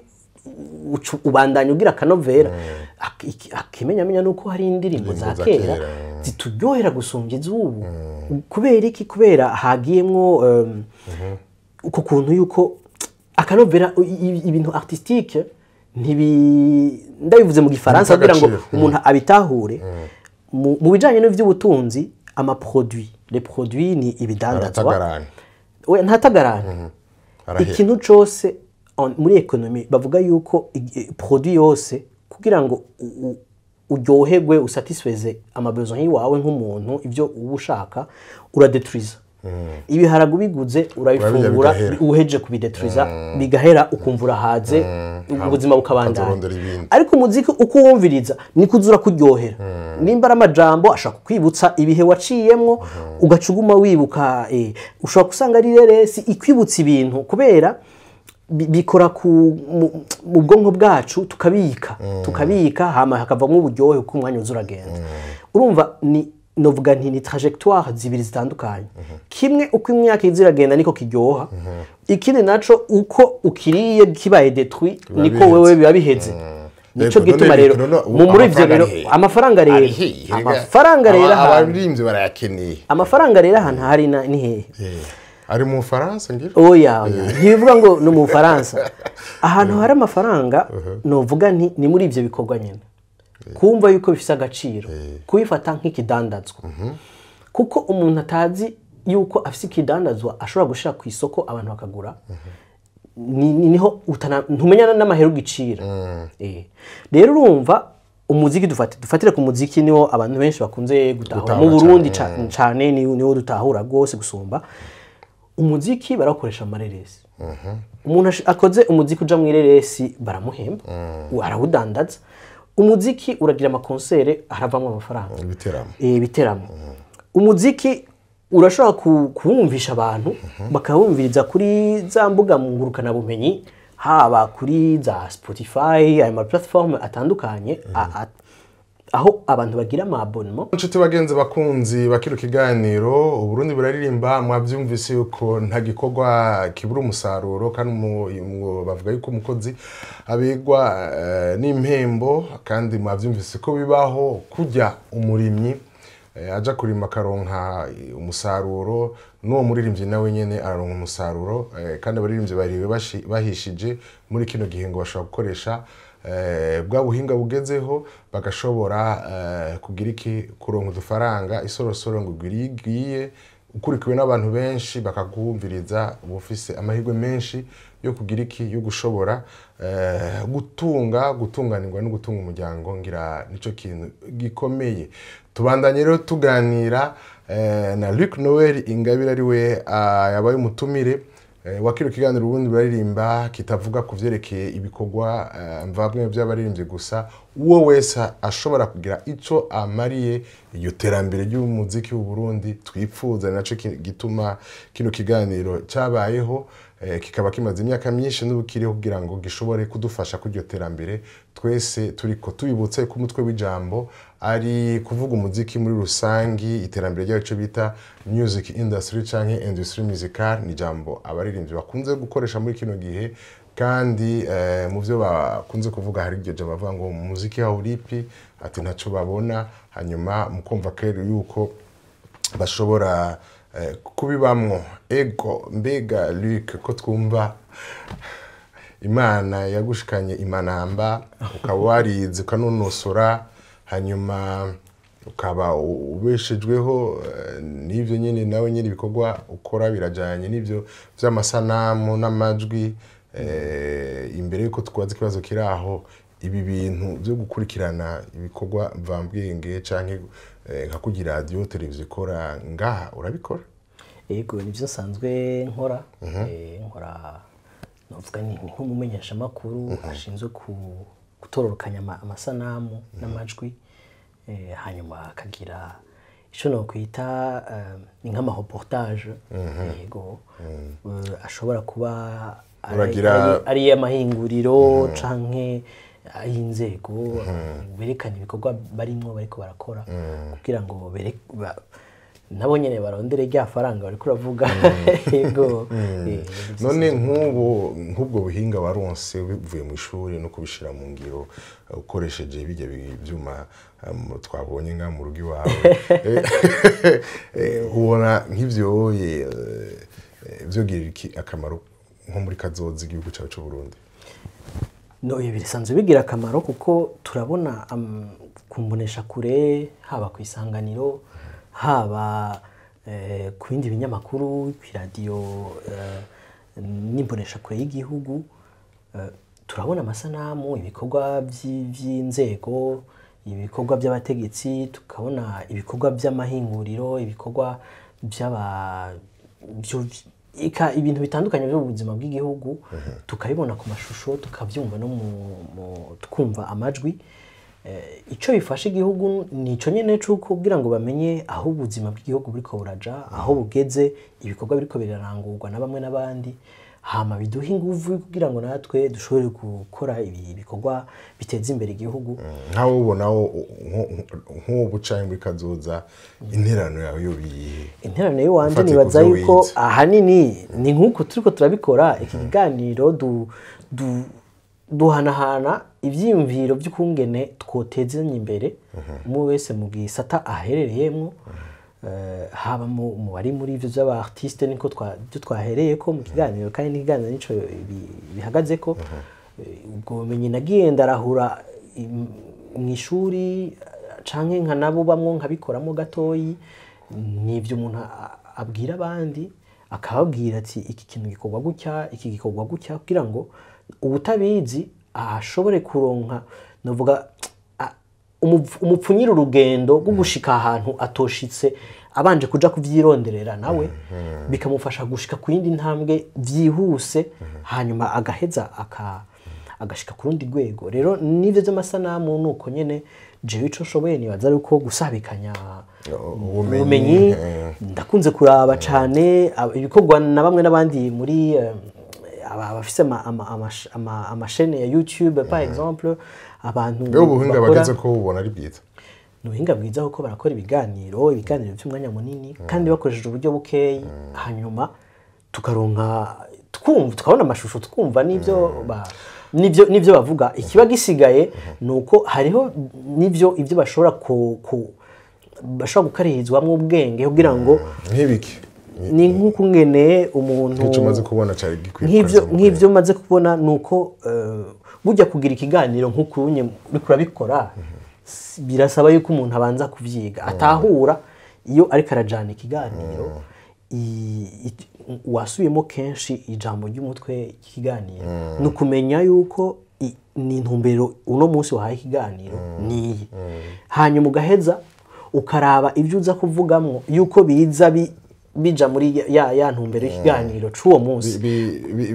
ubandanya ugira akanovera. Akimenyamenya nuko hari indirimbo za Indirimbo za kera kera. zituryohera gusumbya iz'ubu. Kubera iki? Kubera hagiyemwo uko kuntu yuko akanovera, ibintu artistique ntibi, ndabivuze mu gifaransa Ntibita kugira ngo agaciro. umuntu abitahure. Mu bijanye n'ivy'ubutunzi, ama produits, les produits ni ibidandazwa. Aratagarana. Oya, ntatagarana. Arahera. Ikintu cose muri économie bavuga yuko produit yose kugira ngo uryoherwe, usatisfeze ama besoins yiwawe nk'umuntu, ibyo uba ushaka, uradeturiza. Ibiharage ubiguze urabifungura, bigahera. uheje kubideturiza bigahera, ukumva urahaze, ubuzima bukabandanya. Ukazorondera ibindi. Ariko umuziki uko uwumviriza niko uza urakuryohera. Nimba ari amajambo ashobora kukwibutsa ibihe waciyemwo, ugaca uguma wibuka. Ushobora gusanga ari reresi ikwibutsa ibintu, kubera bikora mu bwonko bwacu, tukabika, hama hakavamo uburyohe uko umwanya uza uragenda. Urumva ni novuga nti ni trajectoire zibiri zitandukanye. Kimwe uko imyaka iza iragenda niko kiryoha, ikindi naco uko ukiriye kibaye détruit Biba niko biheze. wewe biba biheze. Nico Yego, gituma none rero none muri ivyo amafaranga rero ari hehe? Amafaranga rero Ari hehe? amafaranga rero ahantu Abaririmbyi barayakeneye. Amafaranga rero ahantu hari ni hehe? Ari mu Bufaransa ngira. Oya, oya, ntibivuga ngo ni mu Bufaransa. Ahantu hari amafaranga novuga nti ni muri ibyo bikorwa nyine, kumva yuko bifise agaciro, kubifata nk'ikidandazwa, kuko umuntu atazi yuko afise ikidandazwa ashobora gushira ku isoko abantu bakagura, niho ntumenya n'amahera ugicira. Rero urumva umuziki, dufatire ku muziki, niwo abantu benshi bakunze gutahura mu Gutahura. Burundi cane, niwo dutahura rwose gusumba. Umuziki barawukoresha amareresi. Umuntu akoze umuziki uja mu ireresi baramuhemba, arawudandaza. Umuziki uragira ama concerts, haravamwo amafaranga. Ibiteramo. Ibiteramo. Umuziki urashobora kuwumvisha abantu, bakawumviriza kuri za mbuga ngurukanabumenyi, haba kuri za Spotify, ayo ma platform atandukanye, aho abantu bagira ama abonnement. Inshuti bagenzi bakunzi bakino kiganiro Uburundi buraririmba, mwabyumvise yuko nta gikorwa kibura umusaruro, kandi bavuga yuko umukozi abigwa n'impembo. Kandi mwabyumvise ko bibaho kujya umurimyi aja kurima akaronka umusaruro, n'uwo muririmbyi nawe nyene araronka umusaruro. Kandi abaririmbyi bariwe bahishije muri kino gihe ngo bashobora gukoresha bwa buhinga bugezeho, bagashobora kugira iki, kuronka udufaranga isorosoro ngo igwiriye, ukurikiwe n'abantu benshi bakaguhumviriza, uba ufise amahirwe menshi yo kugira iki, yo gushobora gutunga, gutunganirwa no gutunga umuryango. Ngira nico kintu gikomeye. Tubandanye rero tuganira na Luc Noel Ingabire, ari we yabaye umutumire wa kino kiganiro Uburundi buraririmba, kitavuga ku vyerekeye ibikorwa mvamwe by'abaririmbyi gusa. Uwo wese ashobora kugira ico amariye iryo terambere ry'umuziki w'u Burundi twipfuza, ni naco gituma kino kiganiro cyabayeho. Kikaba kimaze imyaka myinshi n'ubu kiriho kugira ngo gishobore kudufasha kuryo terambere twese turiko tubibutse ko umutwe w'ijambo ari kuvuga umuziki muri rusangi, iterambere ryayo ico bita music industry canke industrie musicale. Ni ijambo abaririmbyi bakunze gukoresha muri kino gihe, kandi mu byo bakunze kuvuga hari iryo jambo bavuga ngo umuziki haulipi, ati ntaco babona. Hanyuma mukumva kero yuko bashobora kubibamwo. Ego, mbega Luc, ko twumva Imana yagushikanye imanamba, ukaba warize ukanonosora, hanyuma ukaba ubeshejweho n'ivyo nyene, nawe nyene ibikorwa ukora birajanye n'ivyo vy'amasanamu n'amajwi. Imbere yuko twaza ikibazo kiri aho, ibi bintu byo gukurikirana ibikorwa mvambwenge canke nka kugira radio televiziyo ikora ngaha, urabikora? Yego, nivyo nsanzwe nkora. Nkora novuga ni nk'umumenyeshamakuru ashinzwe gutororokanya amasanamu n'amajwi, hanyuma akagira ico nokwita ni nk'amareportage. Yego, ashobora kuba ari amahinguriro canke ay'inzego, berekana ibikorwa barimwo bariko barakora, kugira ngo nabo nyene barondere rya faranga bariko uravuga. Yego. None nk'ubwo buhinga waronse bivuye mu ishuri no kubishira mu ngiro ukoresheje bijya byuma twabonye nga mu rugo iwawe, ubona nk'ivyo vyogirira iki akamaro nko muri kazoza igihugu cawe c'u Burundi? No, ibi bisanzwe bigira akamaro kuko turabona kumbonesha kure, haba ku Isanganiro, haba ku bindi binyamakuru, ku radio n'imbonesha kure y'igihugu, turabona amasanamu, ibikorwa by'inzego, ibikorwa by'abategetsi, tukabona ibikorwa by'amahinguriro, ibikorwa by'aba ibintu bitandukanye by'ubuzima bw'igihugu, tukabibona ku mashusho, tukabyumva no twumva amajwi. Ico bifasha igihugu ni ico nyene c'uko kugira ngo bamenye aho ubuzima bw'igihugu buriko buraja, aho bugeze, ibikorwa biriko birarangurwa na bamwe n'abandi, hama biduha inguvu kugira ngo natwe dushobore gukora ibi bikorwa biteza imbere igihugu. Nkaho ubona nk'ubu canke muri kazoza interano yawe yo biyihe? Interano yiwanje nibaza yuko ahanini ni nk'uko turiko turabikora iki kiganiro, duhanahana ivyiyumviro by'ukungene twotezanye imbere, umwe wese mu gisata aherereyemwo, haba mu bari muri ivyo by'aba artiste, niko twahereye ko mu kiganiro, kandi n'ikiganiro nico bihagaze ko. Ubwo bumenyi nagiye ndarahura mu ishuri canke nka nabo bamwo nkabikoramo gatoyi, nivyo umuntu abwira abandi, akababwira ati iki kintu gikorwa gutya, iki gikorwa gutya, kugira ngo ubutabizi ashobore kuronka, novuga umupfunyira urugendo rwo gushika ahantu atoshitse abanje kuja kuvyironderera nawe, bikamufasha gushika ku yindi ntambwe vyihuse, hanyuma agaheza agashika ku rundi rwego. Rero n'ivyo vy'amasanamu nuko nyene, jewe ico nshoboye nibaza ari uko gusabikanya ubumenyi. Ndakunze kuraba cane ibikorwa na bamwe n'abandi muri abafise amashene ya YouTube par exemple, abantu ubuhinga bageze ko ubona ari bwiza. Ni ubuhinga bwiza kuko barakora ibiganiro by'umwanya munini kandi bakoresheje uburyo bukeyi, hanyuma tukaronka twumva, tukabona amashusho, twumva n'ibyo n'ibyo bavuga. Ikiba gisigaye nuko hariho n'ibyo ibyo bashobora bashobora gukarihirizwamwo ubwenge kugira ngo nk'ibiki ni nk'ukungene umuntu nk'icyo umaze kubona cyari gikwiye. Nk'ibyo maze kubona nuko burya kugira ikiganiro nk'ukunye uriko urabikora birasaba yuko umuntu abanza kuvyiga, atahura iyo ariko arajana ikiganiro, wasubiyemo kenshi ijambo ry'umutwe ikiganiro, ni ukumenya yuko ni intumbero uno munsi wahaye ikiganiro niyi, hanyuma ugaheza ukaraba ibyo uza kuvugamwo yuko biza bija muri ya ntumbero y'ikiganiro c'uwo munsi,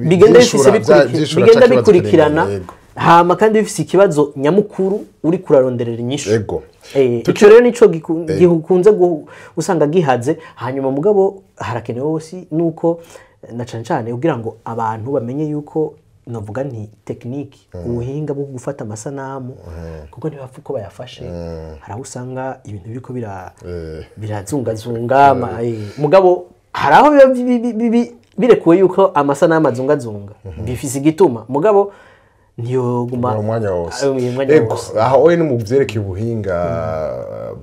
bigenda bikurikirana, hama kandi bifise ikibazo nyamukuru uri kuraronderera inyishu. Ico rero nico gikunze usanga gihaze. Hanyuma mugabo harakenewe hose nuko Na cane cane kugira ngo abantu bamenye yuko novuga nti technique, ubuhinga bwo gufata amasanamu, kuko ntibapfa uko bayafashe. Hari aho usanga ibintu biriko birazungazunga, mugabo hari aho biba birekuwe yuko amasanamu azungazunga, bifise igituma, mugabo ntiyoguma umwanya wose. Umwanya Ego, wose. Aho oye ni mu vyerekeye ubuhinga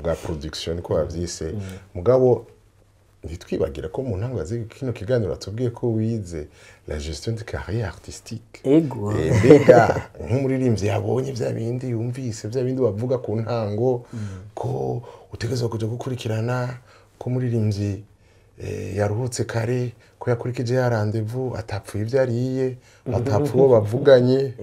bwa production, niko bavyise. Mugabo ntitwibagira ko mu ntango z'iki kino kiganiro atubwiye ko wize la gestion de carrière artistique. Ego. Mbega nk'umuririmbyi yabonye bya bindi, yumvise bya bindi bavuga ku ntango ko utegerezwa kuja gukurikirana ko umuririmbyi yaruhutse kare, ko yakurikije ya rendez-vous, atapfuye ibyo ariye, atapfuye uwo bavuganye,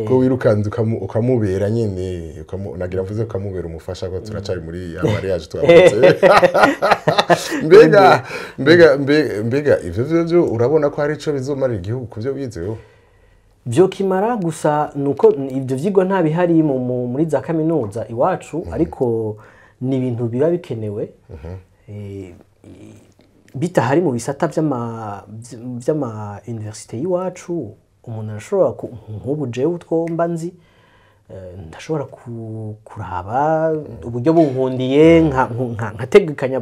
ko wirukanze ukamubera nyene, nagira mvuze ukamubera umufasha, ko turacari muri ya mariage twavutse. Mbega ivyo vyo urabona ko hari ico bizomarira igihugu ku byo wize wowe? Vyokimara gusa nuko ibyo vyigwa nta bihari muri za kaminuza iwacu, ariko ni ibintu biba bikenewe. Bitahari mu bisata vy'ama université y'iwacu, umuntu arashobora nk'ubu jewe utwo mba nzi, ndashobora kuraba uburyo bunkundiye nkategekanya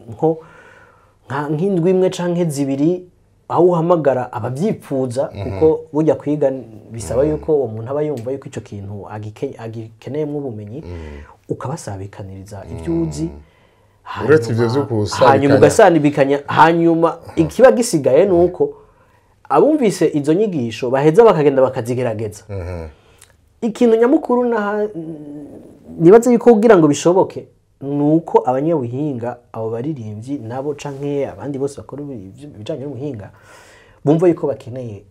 nko nk'indwi imwe canke zibiri, aho uhamagara abavyipfuza, kuko burya kwiga bisaba yuko uwo muntu aba yumva yuko ico kintu agikeneyemwo ubumenyi, ukabasabikaniriza ibyo uzi. Uretse ivyo vyo kusabikanya. Hanyuma ugasabikanya, hanyuma ikiba gisigaye ni uko abumvise izo nyigisho baheza bakagenda bakazigerageza. Ikintu nyamukuru nibaze yuko kugira ngo bishoboke ni uko abanyabuhinga, abo baririmbyi nabo canke abandi bose bakora ibijanye n'ubuhinga, bumva yuko bakeneye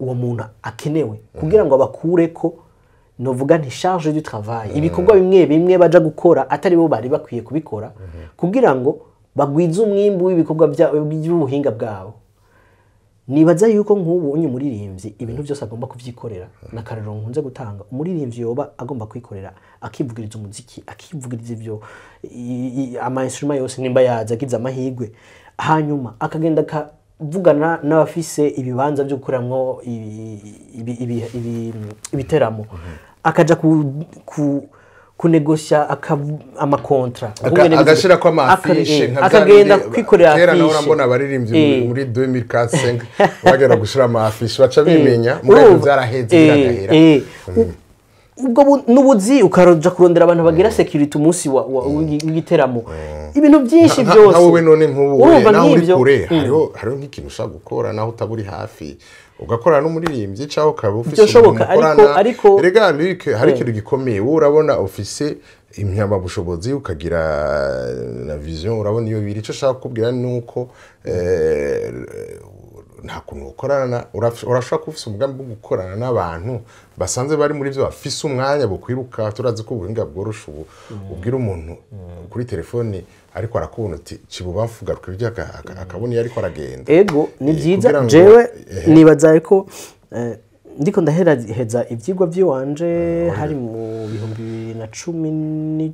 uwo muntu akenewe kugira ngo abakureko, novuga nti charge du travail, ibikorwa bimwe bimwe baja gukora atari bo bari bakwiye kubikora, kugira ngo bagwize umwimbu w'ibikorwa by'ubuhinga bwabo. Nibaza yuko nk'ubu unye umuririmbyi ibintu byose agomba kubyikorera, n'akarero nkunze gutanga, umuririmbyi yoba agomba kwikorera, akivugiriza umuziki, akivugiriza ivyo ama instrument yose nimba yaza agize amahirwe, hanyuma akagenda akavugana n'abafise ibibanza byo gukoreramwo ibiteramo, akaja kunegosya amakontra Agashirako ama affiches nka bya akagenda kwikorera kera nahora affiche. Mbona abaririmbyi muri 2004 bagera gushira ama affiches, baca bimenya mugabo byaraheze, biragahera. Ubwo n'ubuzi ukaroja kurondera abantu bagira security umunsi w'igiteramo, ibintu byinshi byose. Nka wowe none nk'ubu Urumva naho uri nk'ivyo, kure, hariho nk'ikintu ushobora gukora naho utaba uri hafi, ugakorana n'umuririmbyi cyangwa ukaba ufise Byoshoboka, umuntu mukorana. Erega Luc, hari ikintu gikomeye. Wowe urabona ufise impamyabushobozi, ukagira na vision, urabona iyo biri. Icyo ushaka kukubwira ni uko nta kuntu ukorana, urashobora kuba ufise umugambi wo gukorana n'abantu basanzwe bari muri byo, bafise umwanya bukwiruka. Turazi ko ubuhinga bworosha ubu, ubwira umuntu kuri telefone ariko arakubona uti "Cibubamfu, garuka ibyo", akabona iyo ariko aragenda. Ego, ni byiza. Kugira ngo Jewe nibaza ko ndiko ndaheraheza ivyigwa vy'iwanje hari mu 2018,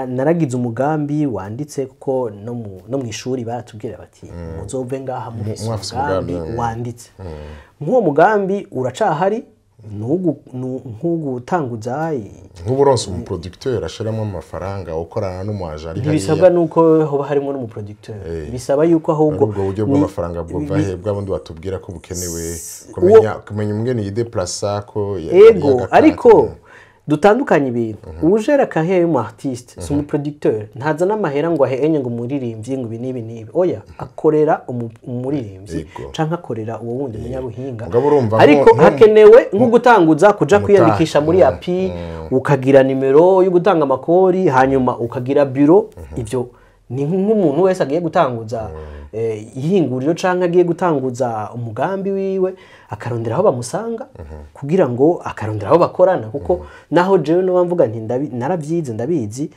naragize umugambi wanditse, kuko no mu ishuri baratubwira bati muzove ngaha mufise mwafise umugambi umugambi, wanditse. Nk'uwo mugambi uracahari, nk'ugutanguza Nk'uburonse umuproducteur ashiramo amafaranga, ukorana n'umuaje ari Ntibisabwa hariya. nuko hoba harimo n'umuproducteur, bisaba yuko ahubwo Ubwo buryo bw'amafaranga bwova he, bw'abundi batubwira ko bukenewe, kumenya umwene yideplasa ko Ego, yagakata. ariko dutandukanye ibintu. Ujera carrière y'umu artiste si umuproducteur, ntazana amahera ngo ahenye ngo umuririmbyi ngo ibi n'ibi n'ibi, oya, akorera umuririmbyi canke akorera uwo wundi munyabuhinga. Mugabo urumva Ariko hakenewe nko gutanguza kuja kwiyandikisha muri API, ukagira nimero yo gutanga amakori, hanyuma ukagira bureau. Ivyo ni nk'umuntu wese agiye gutanguza ihinguriro canke agiye gutanguza umugambi wiwe, akarondera aho bamusanga kugira ngo akarondera aho bakorana, kuko naho jewe noba mvuga nti naravyize, ndabizi,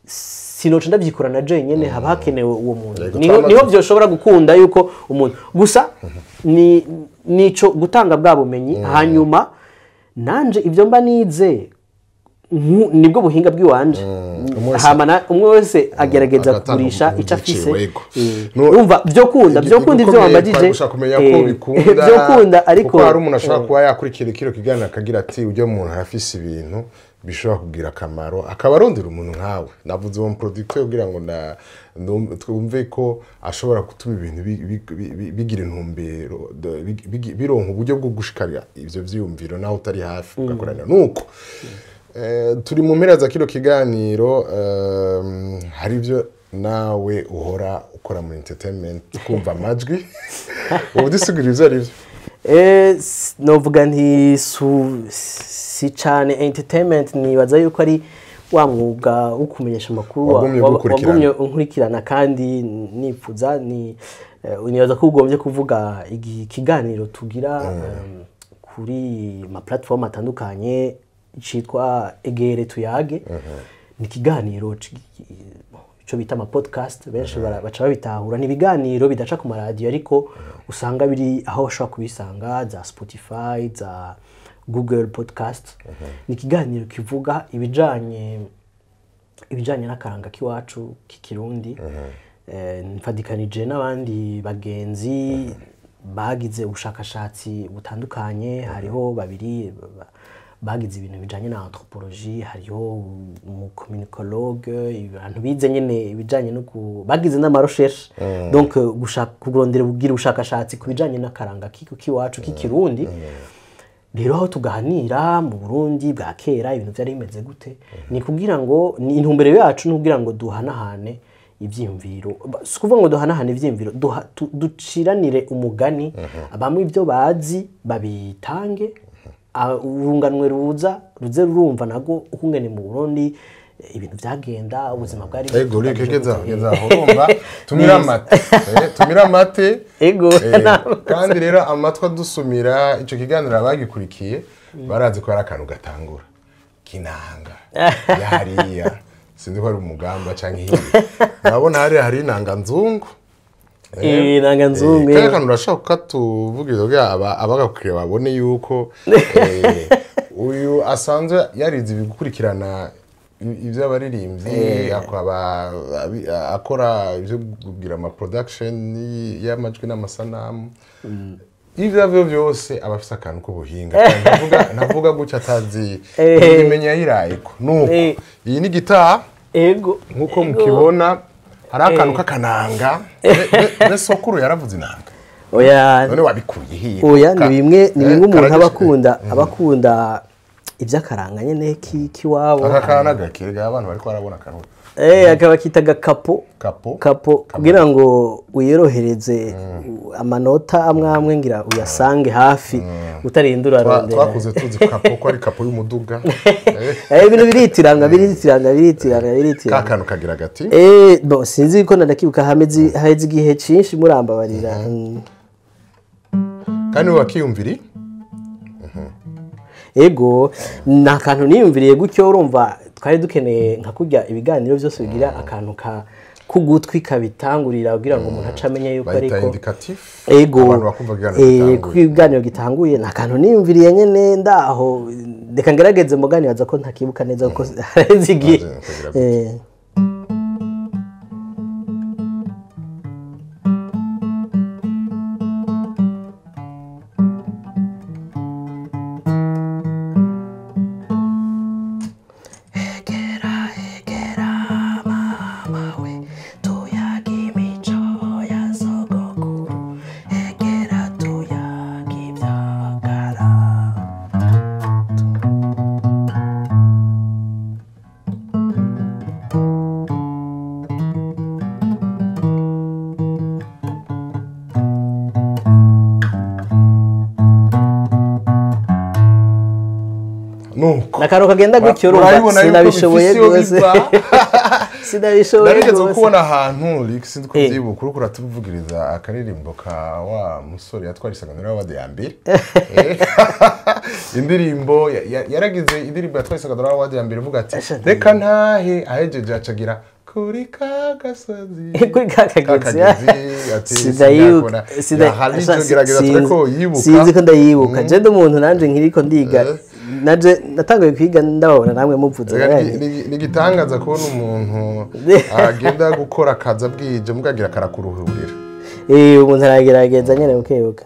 sinoca ndavyikorana jenyene, haba hakenewe uwo muntu. Yego, Niho niho vyoshobora gukunda yuko umuntu gusa ni nico gutanga bwa bumenyi, hanyuma nanje ibyo mba nize. Nibwo buhinga bw'iwanje. Hamana umwe wese agerageza kugurisha icyo afise. Urumva byo kunda ibyo wambajije kumenya ko bikunda byo kunda, ariko kuko hari umuntu ashobora kuba yakurikira kino kiganiro akagira ati ujya umuntu arafise ibintu bishobora kugira akamaro, akaba arondera umuntu nkawe. Navuze uwo producteur kugira ngo twumve ko ashobora gutuma ibintu bigira intumbero, bironka uburyo bwo gushikarira ivyo vyiyumviro naho utari hafi ugakorana. Nuko turi mu mpera za kino kiganiro, hari ibyo nawe uhora ukora muri entertainment, kumva amajwi ubu dusigura ivyo ari byo. Novuga nti si cyane entertainment, nibaza yuko ari wa mwuga wo kumenyesha amakuru wagumye unkurikirana kandi nipfuza ni nibaza ko ugombye kuvuga ikiganiro tugira kuri ma platform atandukanye citwa Egere Tuyage. Ni ikiganiro ico bita ama podcast, benshi baca babitahura. Ni ibiganiro bidaca ku maradiyo, ariko usanga biri aho ushobora kubisanga, za Spotify, za Google Podcast. Ni ikiganiro kivuga ibijanye n'akaranga k'iwacu k'ikirundi. Mfadikanije n'abandi bagenzi bagize ubushakashatsi butandukanye. Hariho babiri bagize ibintu bijanye na anthropologie, hariho umucommunicologue, abantu bize nyene ibijanye no bagize n'ama recherche, donc gushaka kurondera kugira ubushakashatsi ku bijanye n'akaranga k'iwacu k'ikirundi. Rero aho tuganira mu Burundi bwa kera ibintu byari bimeze gute, ni kugira ngo ni intumbero yacu, ni kugira ngo duhanahane ivyiyumviro. Si kuvuga ngo duhanahane ivyiyumviro, duciranire umugani, abamwe ibyo bazi babitange, urunganwe ruze rurumva nago ukungene mu Burundi ibintu byagenda, ubuzima bwari. Ego geza urumva tumira amate, tumira amate. Ego kandi rero amatwa dusumira ico kiganiro abagikurikiye barazi ko ari akantu gatangura kinanga yariya, sinzi ko ari umugamba canke hiye. Ndabona hari inanga nzungu. Inanga nzungu. Kaya kantu urashaka katuvugira kugira abagakuriye babone yuko uyu asanzwe yarize ibigukurikirana ivy'abaririmbyi, akaba akora ivyo kugira ama production y'amajwi n'amasanamu, ivyo avyo byose aba afise akantu k'ubuhinga. Navuga gutya atazi imenya yirayiko. Nuko iyi ni guitar. Ego nkuko mukibona hari akantu k'akananga. Sokuru yaravuze inanga. Oya none wabikuye hiye? Oya, ni bimwe umuntu abakunda iby'akaranga nyene kiwabo. Aka kana gakirega abantu bariko barabona akantu. Akaba kita gakapo. Kapo kugira ngo uyorohereze amanota amwe ngira uyasange hafi utarindura arondera. Twakuze tuzi kapo ko ari kapo y'umuduga. Ibintu biritiranga. Ka kantu kagira gati. Bon, sinzi ko nadakibuka hameze igihe cinshi murambabarira. Kandi wakiyumviri? Ego na kantu niyumviriye gutyo, urumva twari dukeneye nka kurya ibiganiro byose bigira akantu ka kugutwi kabitangurira kugira ngo umuntu acamenye yuko ariko ego abantu bakumva ikiganiro gitanguye. Na kantu niyumviriye nyene ndaho reka ngerageze muganibaza ko ntakibuka neza kuko hareze igihe. Nakaro kagenda gutyo urumva sinabishoboye rwose. Sinabishoboye. Narigeze kubona ahantu Rick sinzi ko byibuka uriko uratuvugiriza akaririmbo ka wa musore yatwara Isanganiro Award ya mbere. Indirimbo yaragize indirimbo yatwara Isanganiro Award ya mbere ivuga ati reka ntahe ahejeje acagira kuri kagasozi kuri kakagezi ati sindayibuka gerageza tureko yibuka sinzi ko ndayibuka je ndi umuntu nanje nkiriko ndiga Naje natanguye kwiga ndababona namwe muvuze. Ni gitangaza kubona umuntu agenda gukora akazi abwije mugagira karakuruhurira. Umuntu aragerageza nyene bukebuke.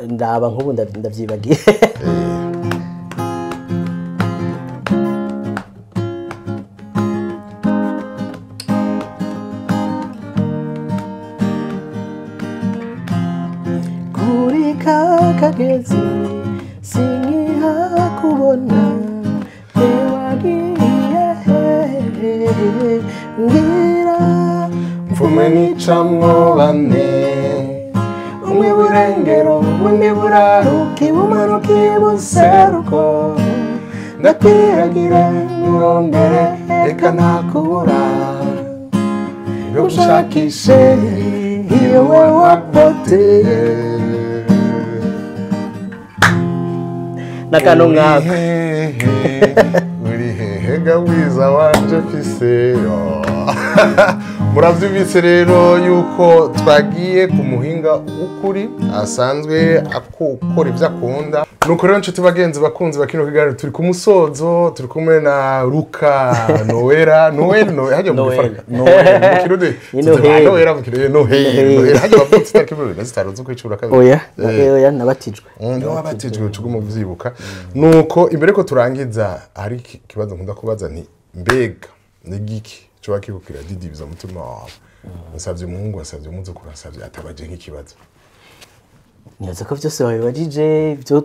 Ndaba nk'ubu ndavyibagiye. Kuri kakagezi sinkihakubona ntiwagiye hehe mbwira mfume nicamwo bane umwe burengero undi buraruki bumanuki buseruko ndakwiragira nurondere reka ntakubura gushakishe iyo wapoteye. Nakano ngako uri hehe gabwiza wanje mfise. Muravyumvise rero yuko twagiye ku muhinga w'ukuri asanzwe akora ivyo akunda. Nuko rero nshuti bagenzi bakunzi bakino kiganiro turi ku musozo, turi kumwe na Luka Noera Noel Noel hajya mu gifaransa Noel mu kirundi Noera mu kirundi Noel hajya bavutse itariki 25 z'ukwicura kabiri. Oya oya nabatijwe. Niho wabatijwe ucugumu vyibuka. Nuko imbere ko turangiza hari ikibazo nkunda kubaza nti mbega ni giki cyo kikukira didibiza umutima wawe? Nsavye umuhungu, nsavye umuzukuru, nsavye atabaje nk'ikibazo. Nibaza ko vyose babibajije ibyo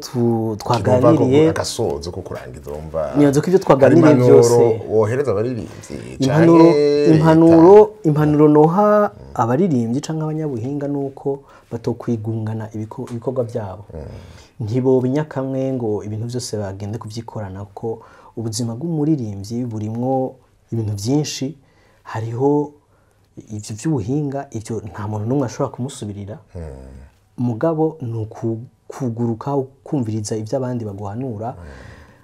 twaganiriye agasozo ko kurangiza wumva. Nibaza ko ibyo twaganiriye byose wohereza abaririmbyi impanuro noha abaririmbyi canke abanyabuhinga nuko batokwigungana ibikorwa byabo. Ntibobinya kamwe ngo ibintu byose bagende kuvyikorana kuko ubuzima bw'umuririmbyi burimwo ibintu byinshi. Hariho ivyo by'ubuhinga, ivyo nta muntu n'umwe ashobora kumusubirira. Mugabo nukuguruka ukumviriza ivyo abandi baguhanura,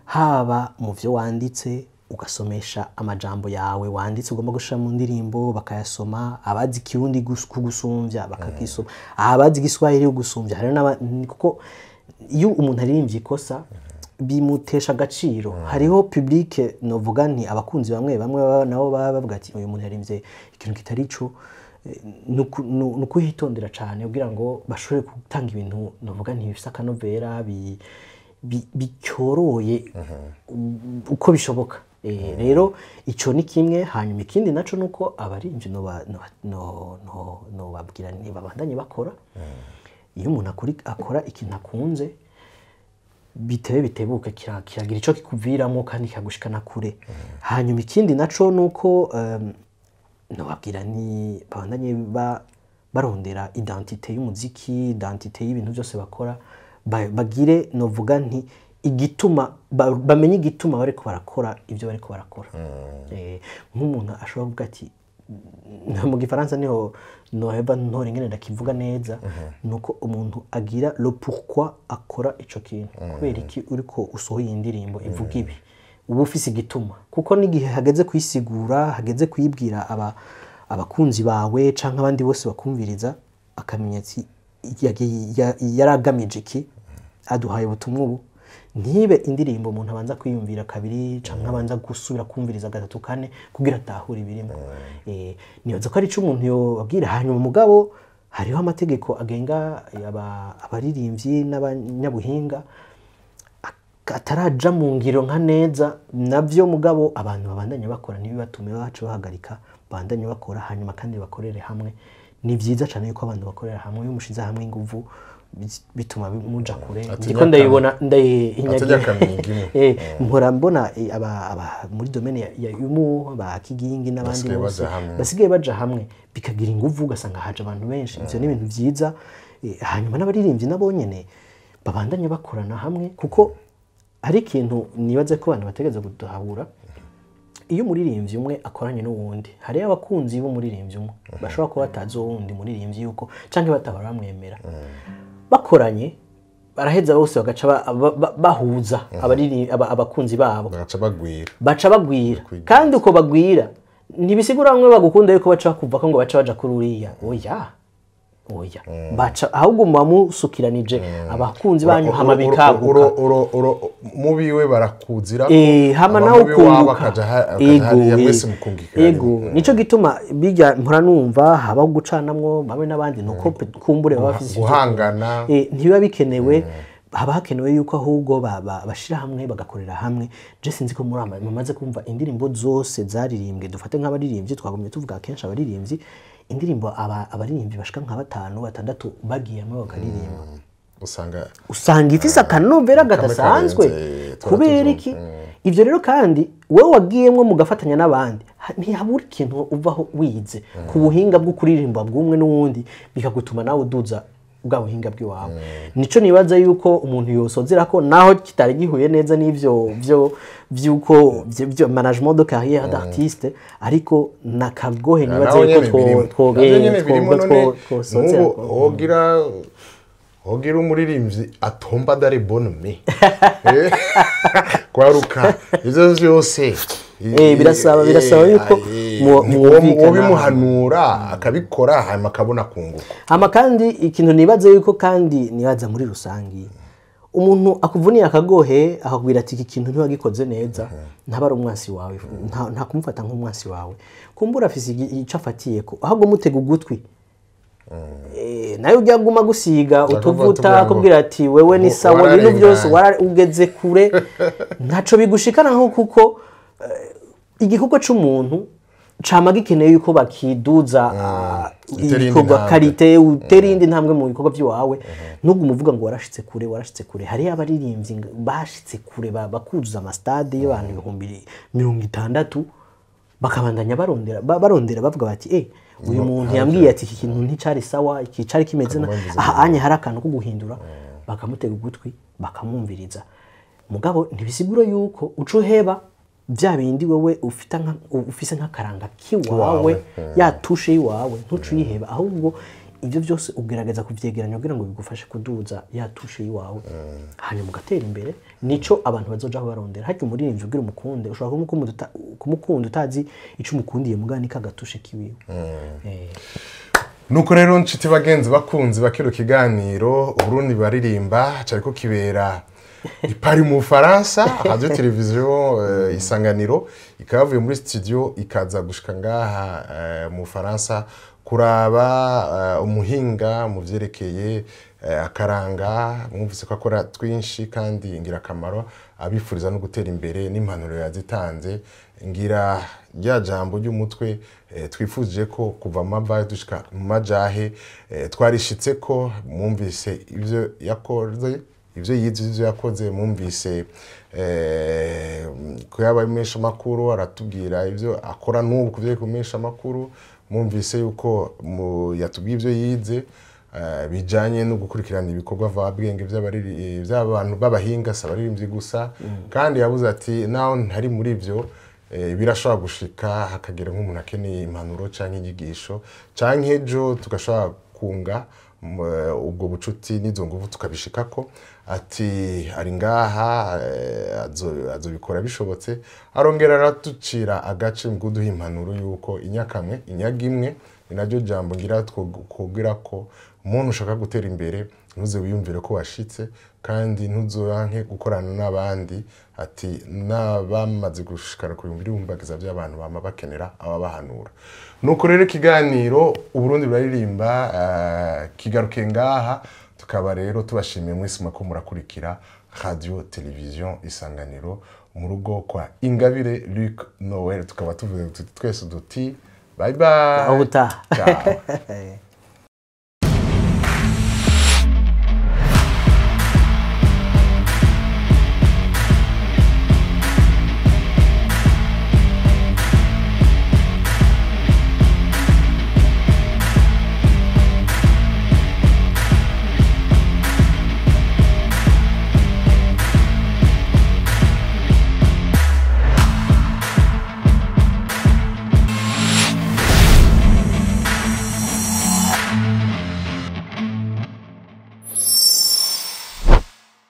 haba mu vyo wanditse ugasomesha amajambo yawe wanditse ugomba gushira mu ndirimbo bakayasoma, abazi kirundi kugusumvya bakagisoma, abazi Giswahili kugusumvya. Hari kuko iyo umuntu aririmbye ikosa bimutesha agaciro. Hariho public novuga nti abakunzi bamwe bamwe nabo baba bavuga ati uyu muntu yaririmbye ikintu kitari cyo. Nukuhitondera cyane kugira ngo bashobore gutanga ibintu novuga nti bifise akanovera bicyoroye uko bishoboka. Rero ico ni kimwe. Hanyuma ikindi naco nuko abarimvyi no babwira ni babandanye bakora. Iyo umuntu akora ikintu akunze bitebe bitebuka kiragira ico kikuviramo kandi kikagushikana kure. Hanyuma ikindi naco nuko nobabwira ni babandanye barondera identité y'umuziki, identité y'ibintu byose bakora, bagire novuga nti igituma bamenye igituma bariko barakora ibyo bariko barakora. Nk'umuntu ashobora kuvuga ati mu gifaransa niho noheba ntore ngene ndakivuga neza, nuko umuntu agira le pourquoi akora ico kintu. Kubera iki uriko usohoye indirimbo ivuga ibi, uba ufise igituma, kuko n'igihe hageze kuyisigura, hageze kuyibwira abakunzi bawe canke abandi bose bakumviriza, akamenya ati yaragamije iki, aduhaye ubutumwa ubu. Ntibe indirimbo umuntu abanza kwiyumvira kabiri canke abanza gusubira kumviriza gatatu kane kugira atahure ibirimo. Nibaza ko ari ico umuntu yobabwira. Hanyuma mugabo hariho amategeko agenga abaririmbyi n'abanyabuhinga ataraja mu ngiro nka neza navyo, mugabo abantu babandanye bakora ntibibatume bacu bahagarika, bandanye bakora hanyuma kandi bakorere hamwe. Ni vyiza cyane yuko abantu bakorera hamwe, iyo mushize hamwe inguvu bituma muja kure. Ndiko ndayibona mpora mbona aba muri domaine ya yumu ba Kigingi n'abandi bose basigaye baja hamwe bikagira inguvu, ugasanga haje abantu benshi. Ivyo ni ibintu vyiza. Hanyuma n'abaririmbyi nabo nyene babandanye bakorana hamwe, kuko hari ikintu nibaze ko abantu bategeza kuduhabura. Iyo umuririmbyi umwe akoranye n'uwundi, hari abakunzi b'umuririmbyi umwe bashobora kuba batazi uwundi muririmbyi yuko canke batabara bamwemera. Bakoranye baraheza bose bagaca bahuza abakunzi babo, baca bagwira. Kandi uko bagwira ntibisigura bamwe bagukunda yuko baca kuva ko ngo baca baja kuri uriya. Oya, Oya, baca ahubwo muba musukiranije abakunzi banyu, hama bikaguka. Mubiwe barakuzira. Hama nawe ukunguka. Ego, mwese mukungikira. Ego, nico gituma bijya mpora numva habaho gucanamwo bamwe n'abandi, nuko kumbure baba bafise guhangana. Ntibiba bikenewe. Haba hakenewe yuko ahubwo bashira hamwe, bagakorera hamwe. Je sinzi ko muri mumaze kumva indirimbo zose zaririmbwe, dufate nk'abaririmbyi, twagumye tuvuga kenshi abaririmbyi, indirimbo abaririmbyi bashika nka 5 6 bagiye hamwe bakaririmba, usanga ifise akanovera gadasanzwe. Kubera iki? Ivyo rero kandi wowe wagiyemwo mugafatanya n'abandi, ntihabura ikintu uvaho wize ku buhinga bwo kuririmba bw'umwe n'uwundi, bikagutuma nawe uduza bwa buhinga bw'iwawe. Nico nibaza yuko umuntu yosozera ko naho kitari gihuye neza n'ivyo byo byuko byo management de carrière d'artiste, ariko nakagohe nibaza yuko twosozera. Ogira umuririmbyi atomba dare bonne kwaruka ivyo vyose. Birasaba yuko mubimuhanura akabikora, hanyuma akabona kunguka. Hama kandi ikintu nibaza yuko kandi nibaza muri rusangi, umuntu akuvuniye akagohe akakubwira ati iki kintu ntiwagikoze neza, ntaba ari umwansi wawe, nta kumufata nk'umwansi wawe, kumbura afise ico afatiye ko, ahubwo mutega ugutwi. Nayo ujya guma gusiga utuvuta akubwira ati wewe ni sawa, ibintu byose ugeze kure, ntaco bigushikana nko kuko igikorwa c'umuntu cama gikeneye yuko bakiduza ibikorwa karite, utera indi ntambwe mu bikorwa by'iwawe. Nubwo umuvuga ngo warashitse kure, warashitse kure, hari abaririmbyi bashitse kure bakuzuza amastade y'abantu 60,000, bakabandanya barondera bavuga bati uyu muntu yambwiye ati iki kintu nticari sawa, iki cari kimeze aha anye hari akantu ko guhindura, bakamutega ugutwi bakamwumviriza. Mugabo ntibisigura yuko uco heba bya bindi wewe ufise nk'akaranga kiwawe, ya tushe iwawe, ntucu yiheba, ahubwo ibyo byose ugerageza kuvyegeranya kugira ngo bigufashe kuduza ya tushe iwawe, hanyuma ugatera imbere. Nico abantu bazojaho barondera. Harya umuririmbyi ugira umukunde, ushobora kumukunda utazi ico umukundiye, mugani kagatushe kiwiwe. Nuko rero nshuti bagenzi bakunzi bakiro kiganiro Uburundi baririmba cariko kibera i Paris mu Faransa, radio television Isanganiro ikavuye muri studio ikaza gushika ngaha mu Faransa kuraba umuhinga mu vyerekeye akaranga. Mwumvise ko akora twinshi kandi ingirakamaro, abifuriza no gutera imbere n'impanuro yazitanze. Ngira rya jambo ry'umutwe twifuje ko kuva mava dushika mu majahe twarishitse ko mwumvise ivyo yakoze, ivyo yize, ivyo yakoze, mwumvise ko yabaye umesha makuru, aratubwira ivyo akora n'ubu kuvye kumesha makuru, mwumvise yuko yatubwiye ivyo yize bijanye no gukurikirana ibikorwa vabwenge by'abantu b'abahinga, sabaririmbyi gusa. Kandi yabuze ati naho ntari muri ivyo, birashobora gushika hakagira nk'umuntu akeneye impanuro canke inyigisho canke ejo tugashobora kunga ubwo bucuti n'izo nguvu tukabishikako. Ati ari ngaha azobikora bishobotse. Arongera aratucira agace mu kuduha impanuro yuko inyakamwe inyagimwe ni naryo jambo ngira twokubwira ko umuntu ushaka gutera imbere ntuze wiyumvire ko washitse, kandi ntuzoyanke gukorana n'abandi. Ati n'abamaze gushikana ku bihumbi by'abantu bama bakenera ababahanura. Nuko rero ikiganiro Uburundi buraririmba kigaruke ngaha, tukaba rero tubashimiye mwese mwako murakurikira radio television Isanganiro mu rugo kwa Ingabire Luc Noel. Tukaba tuvuze twese duti bye bye. Aho utaha. Ciao.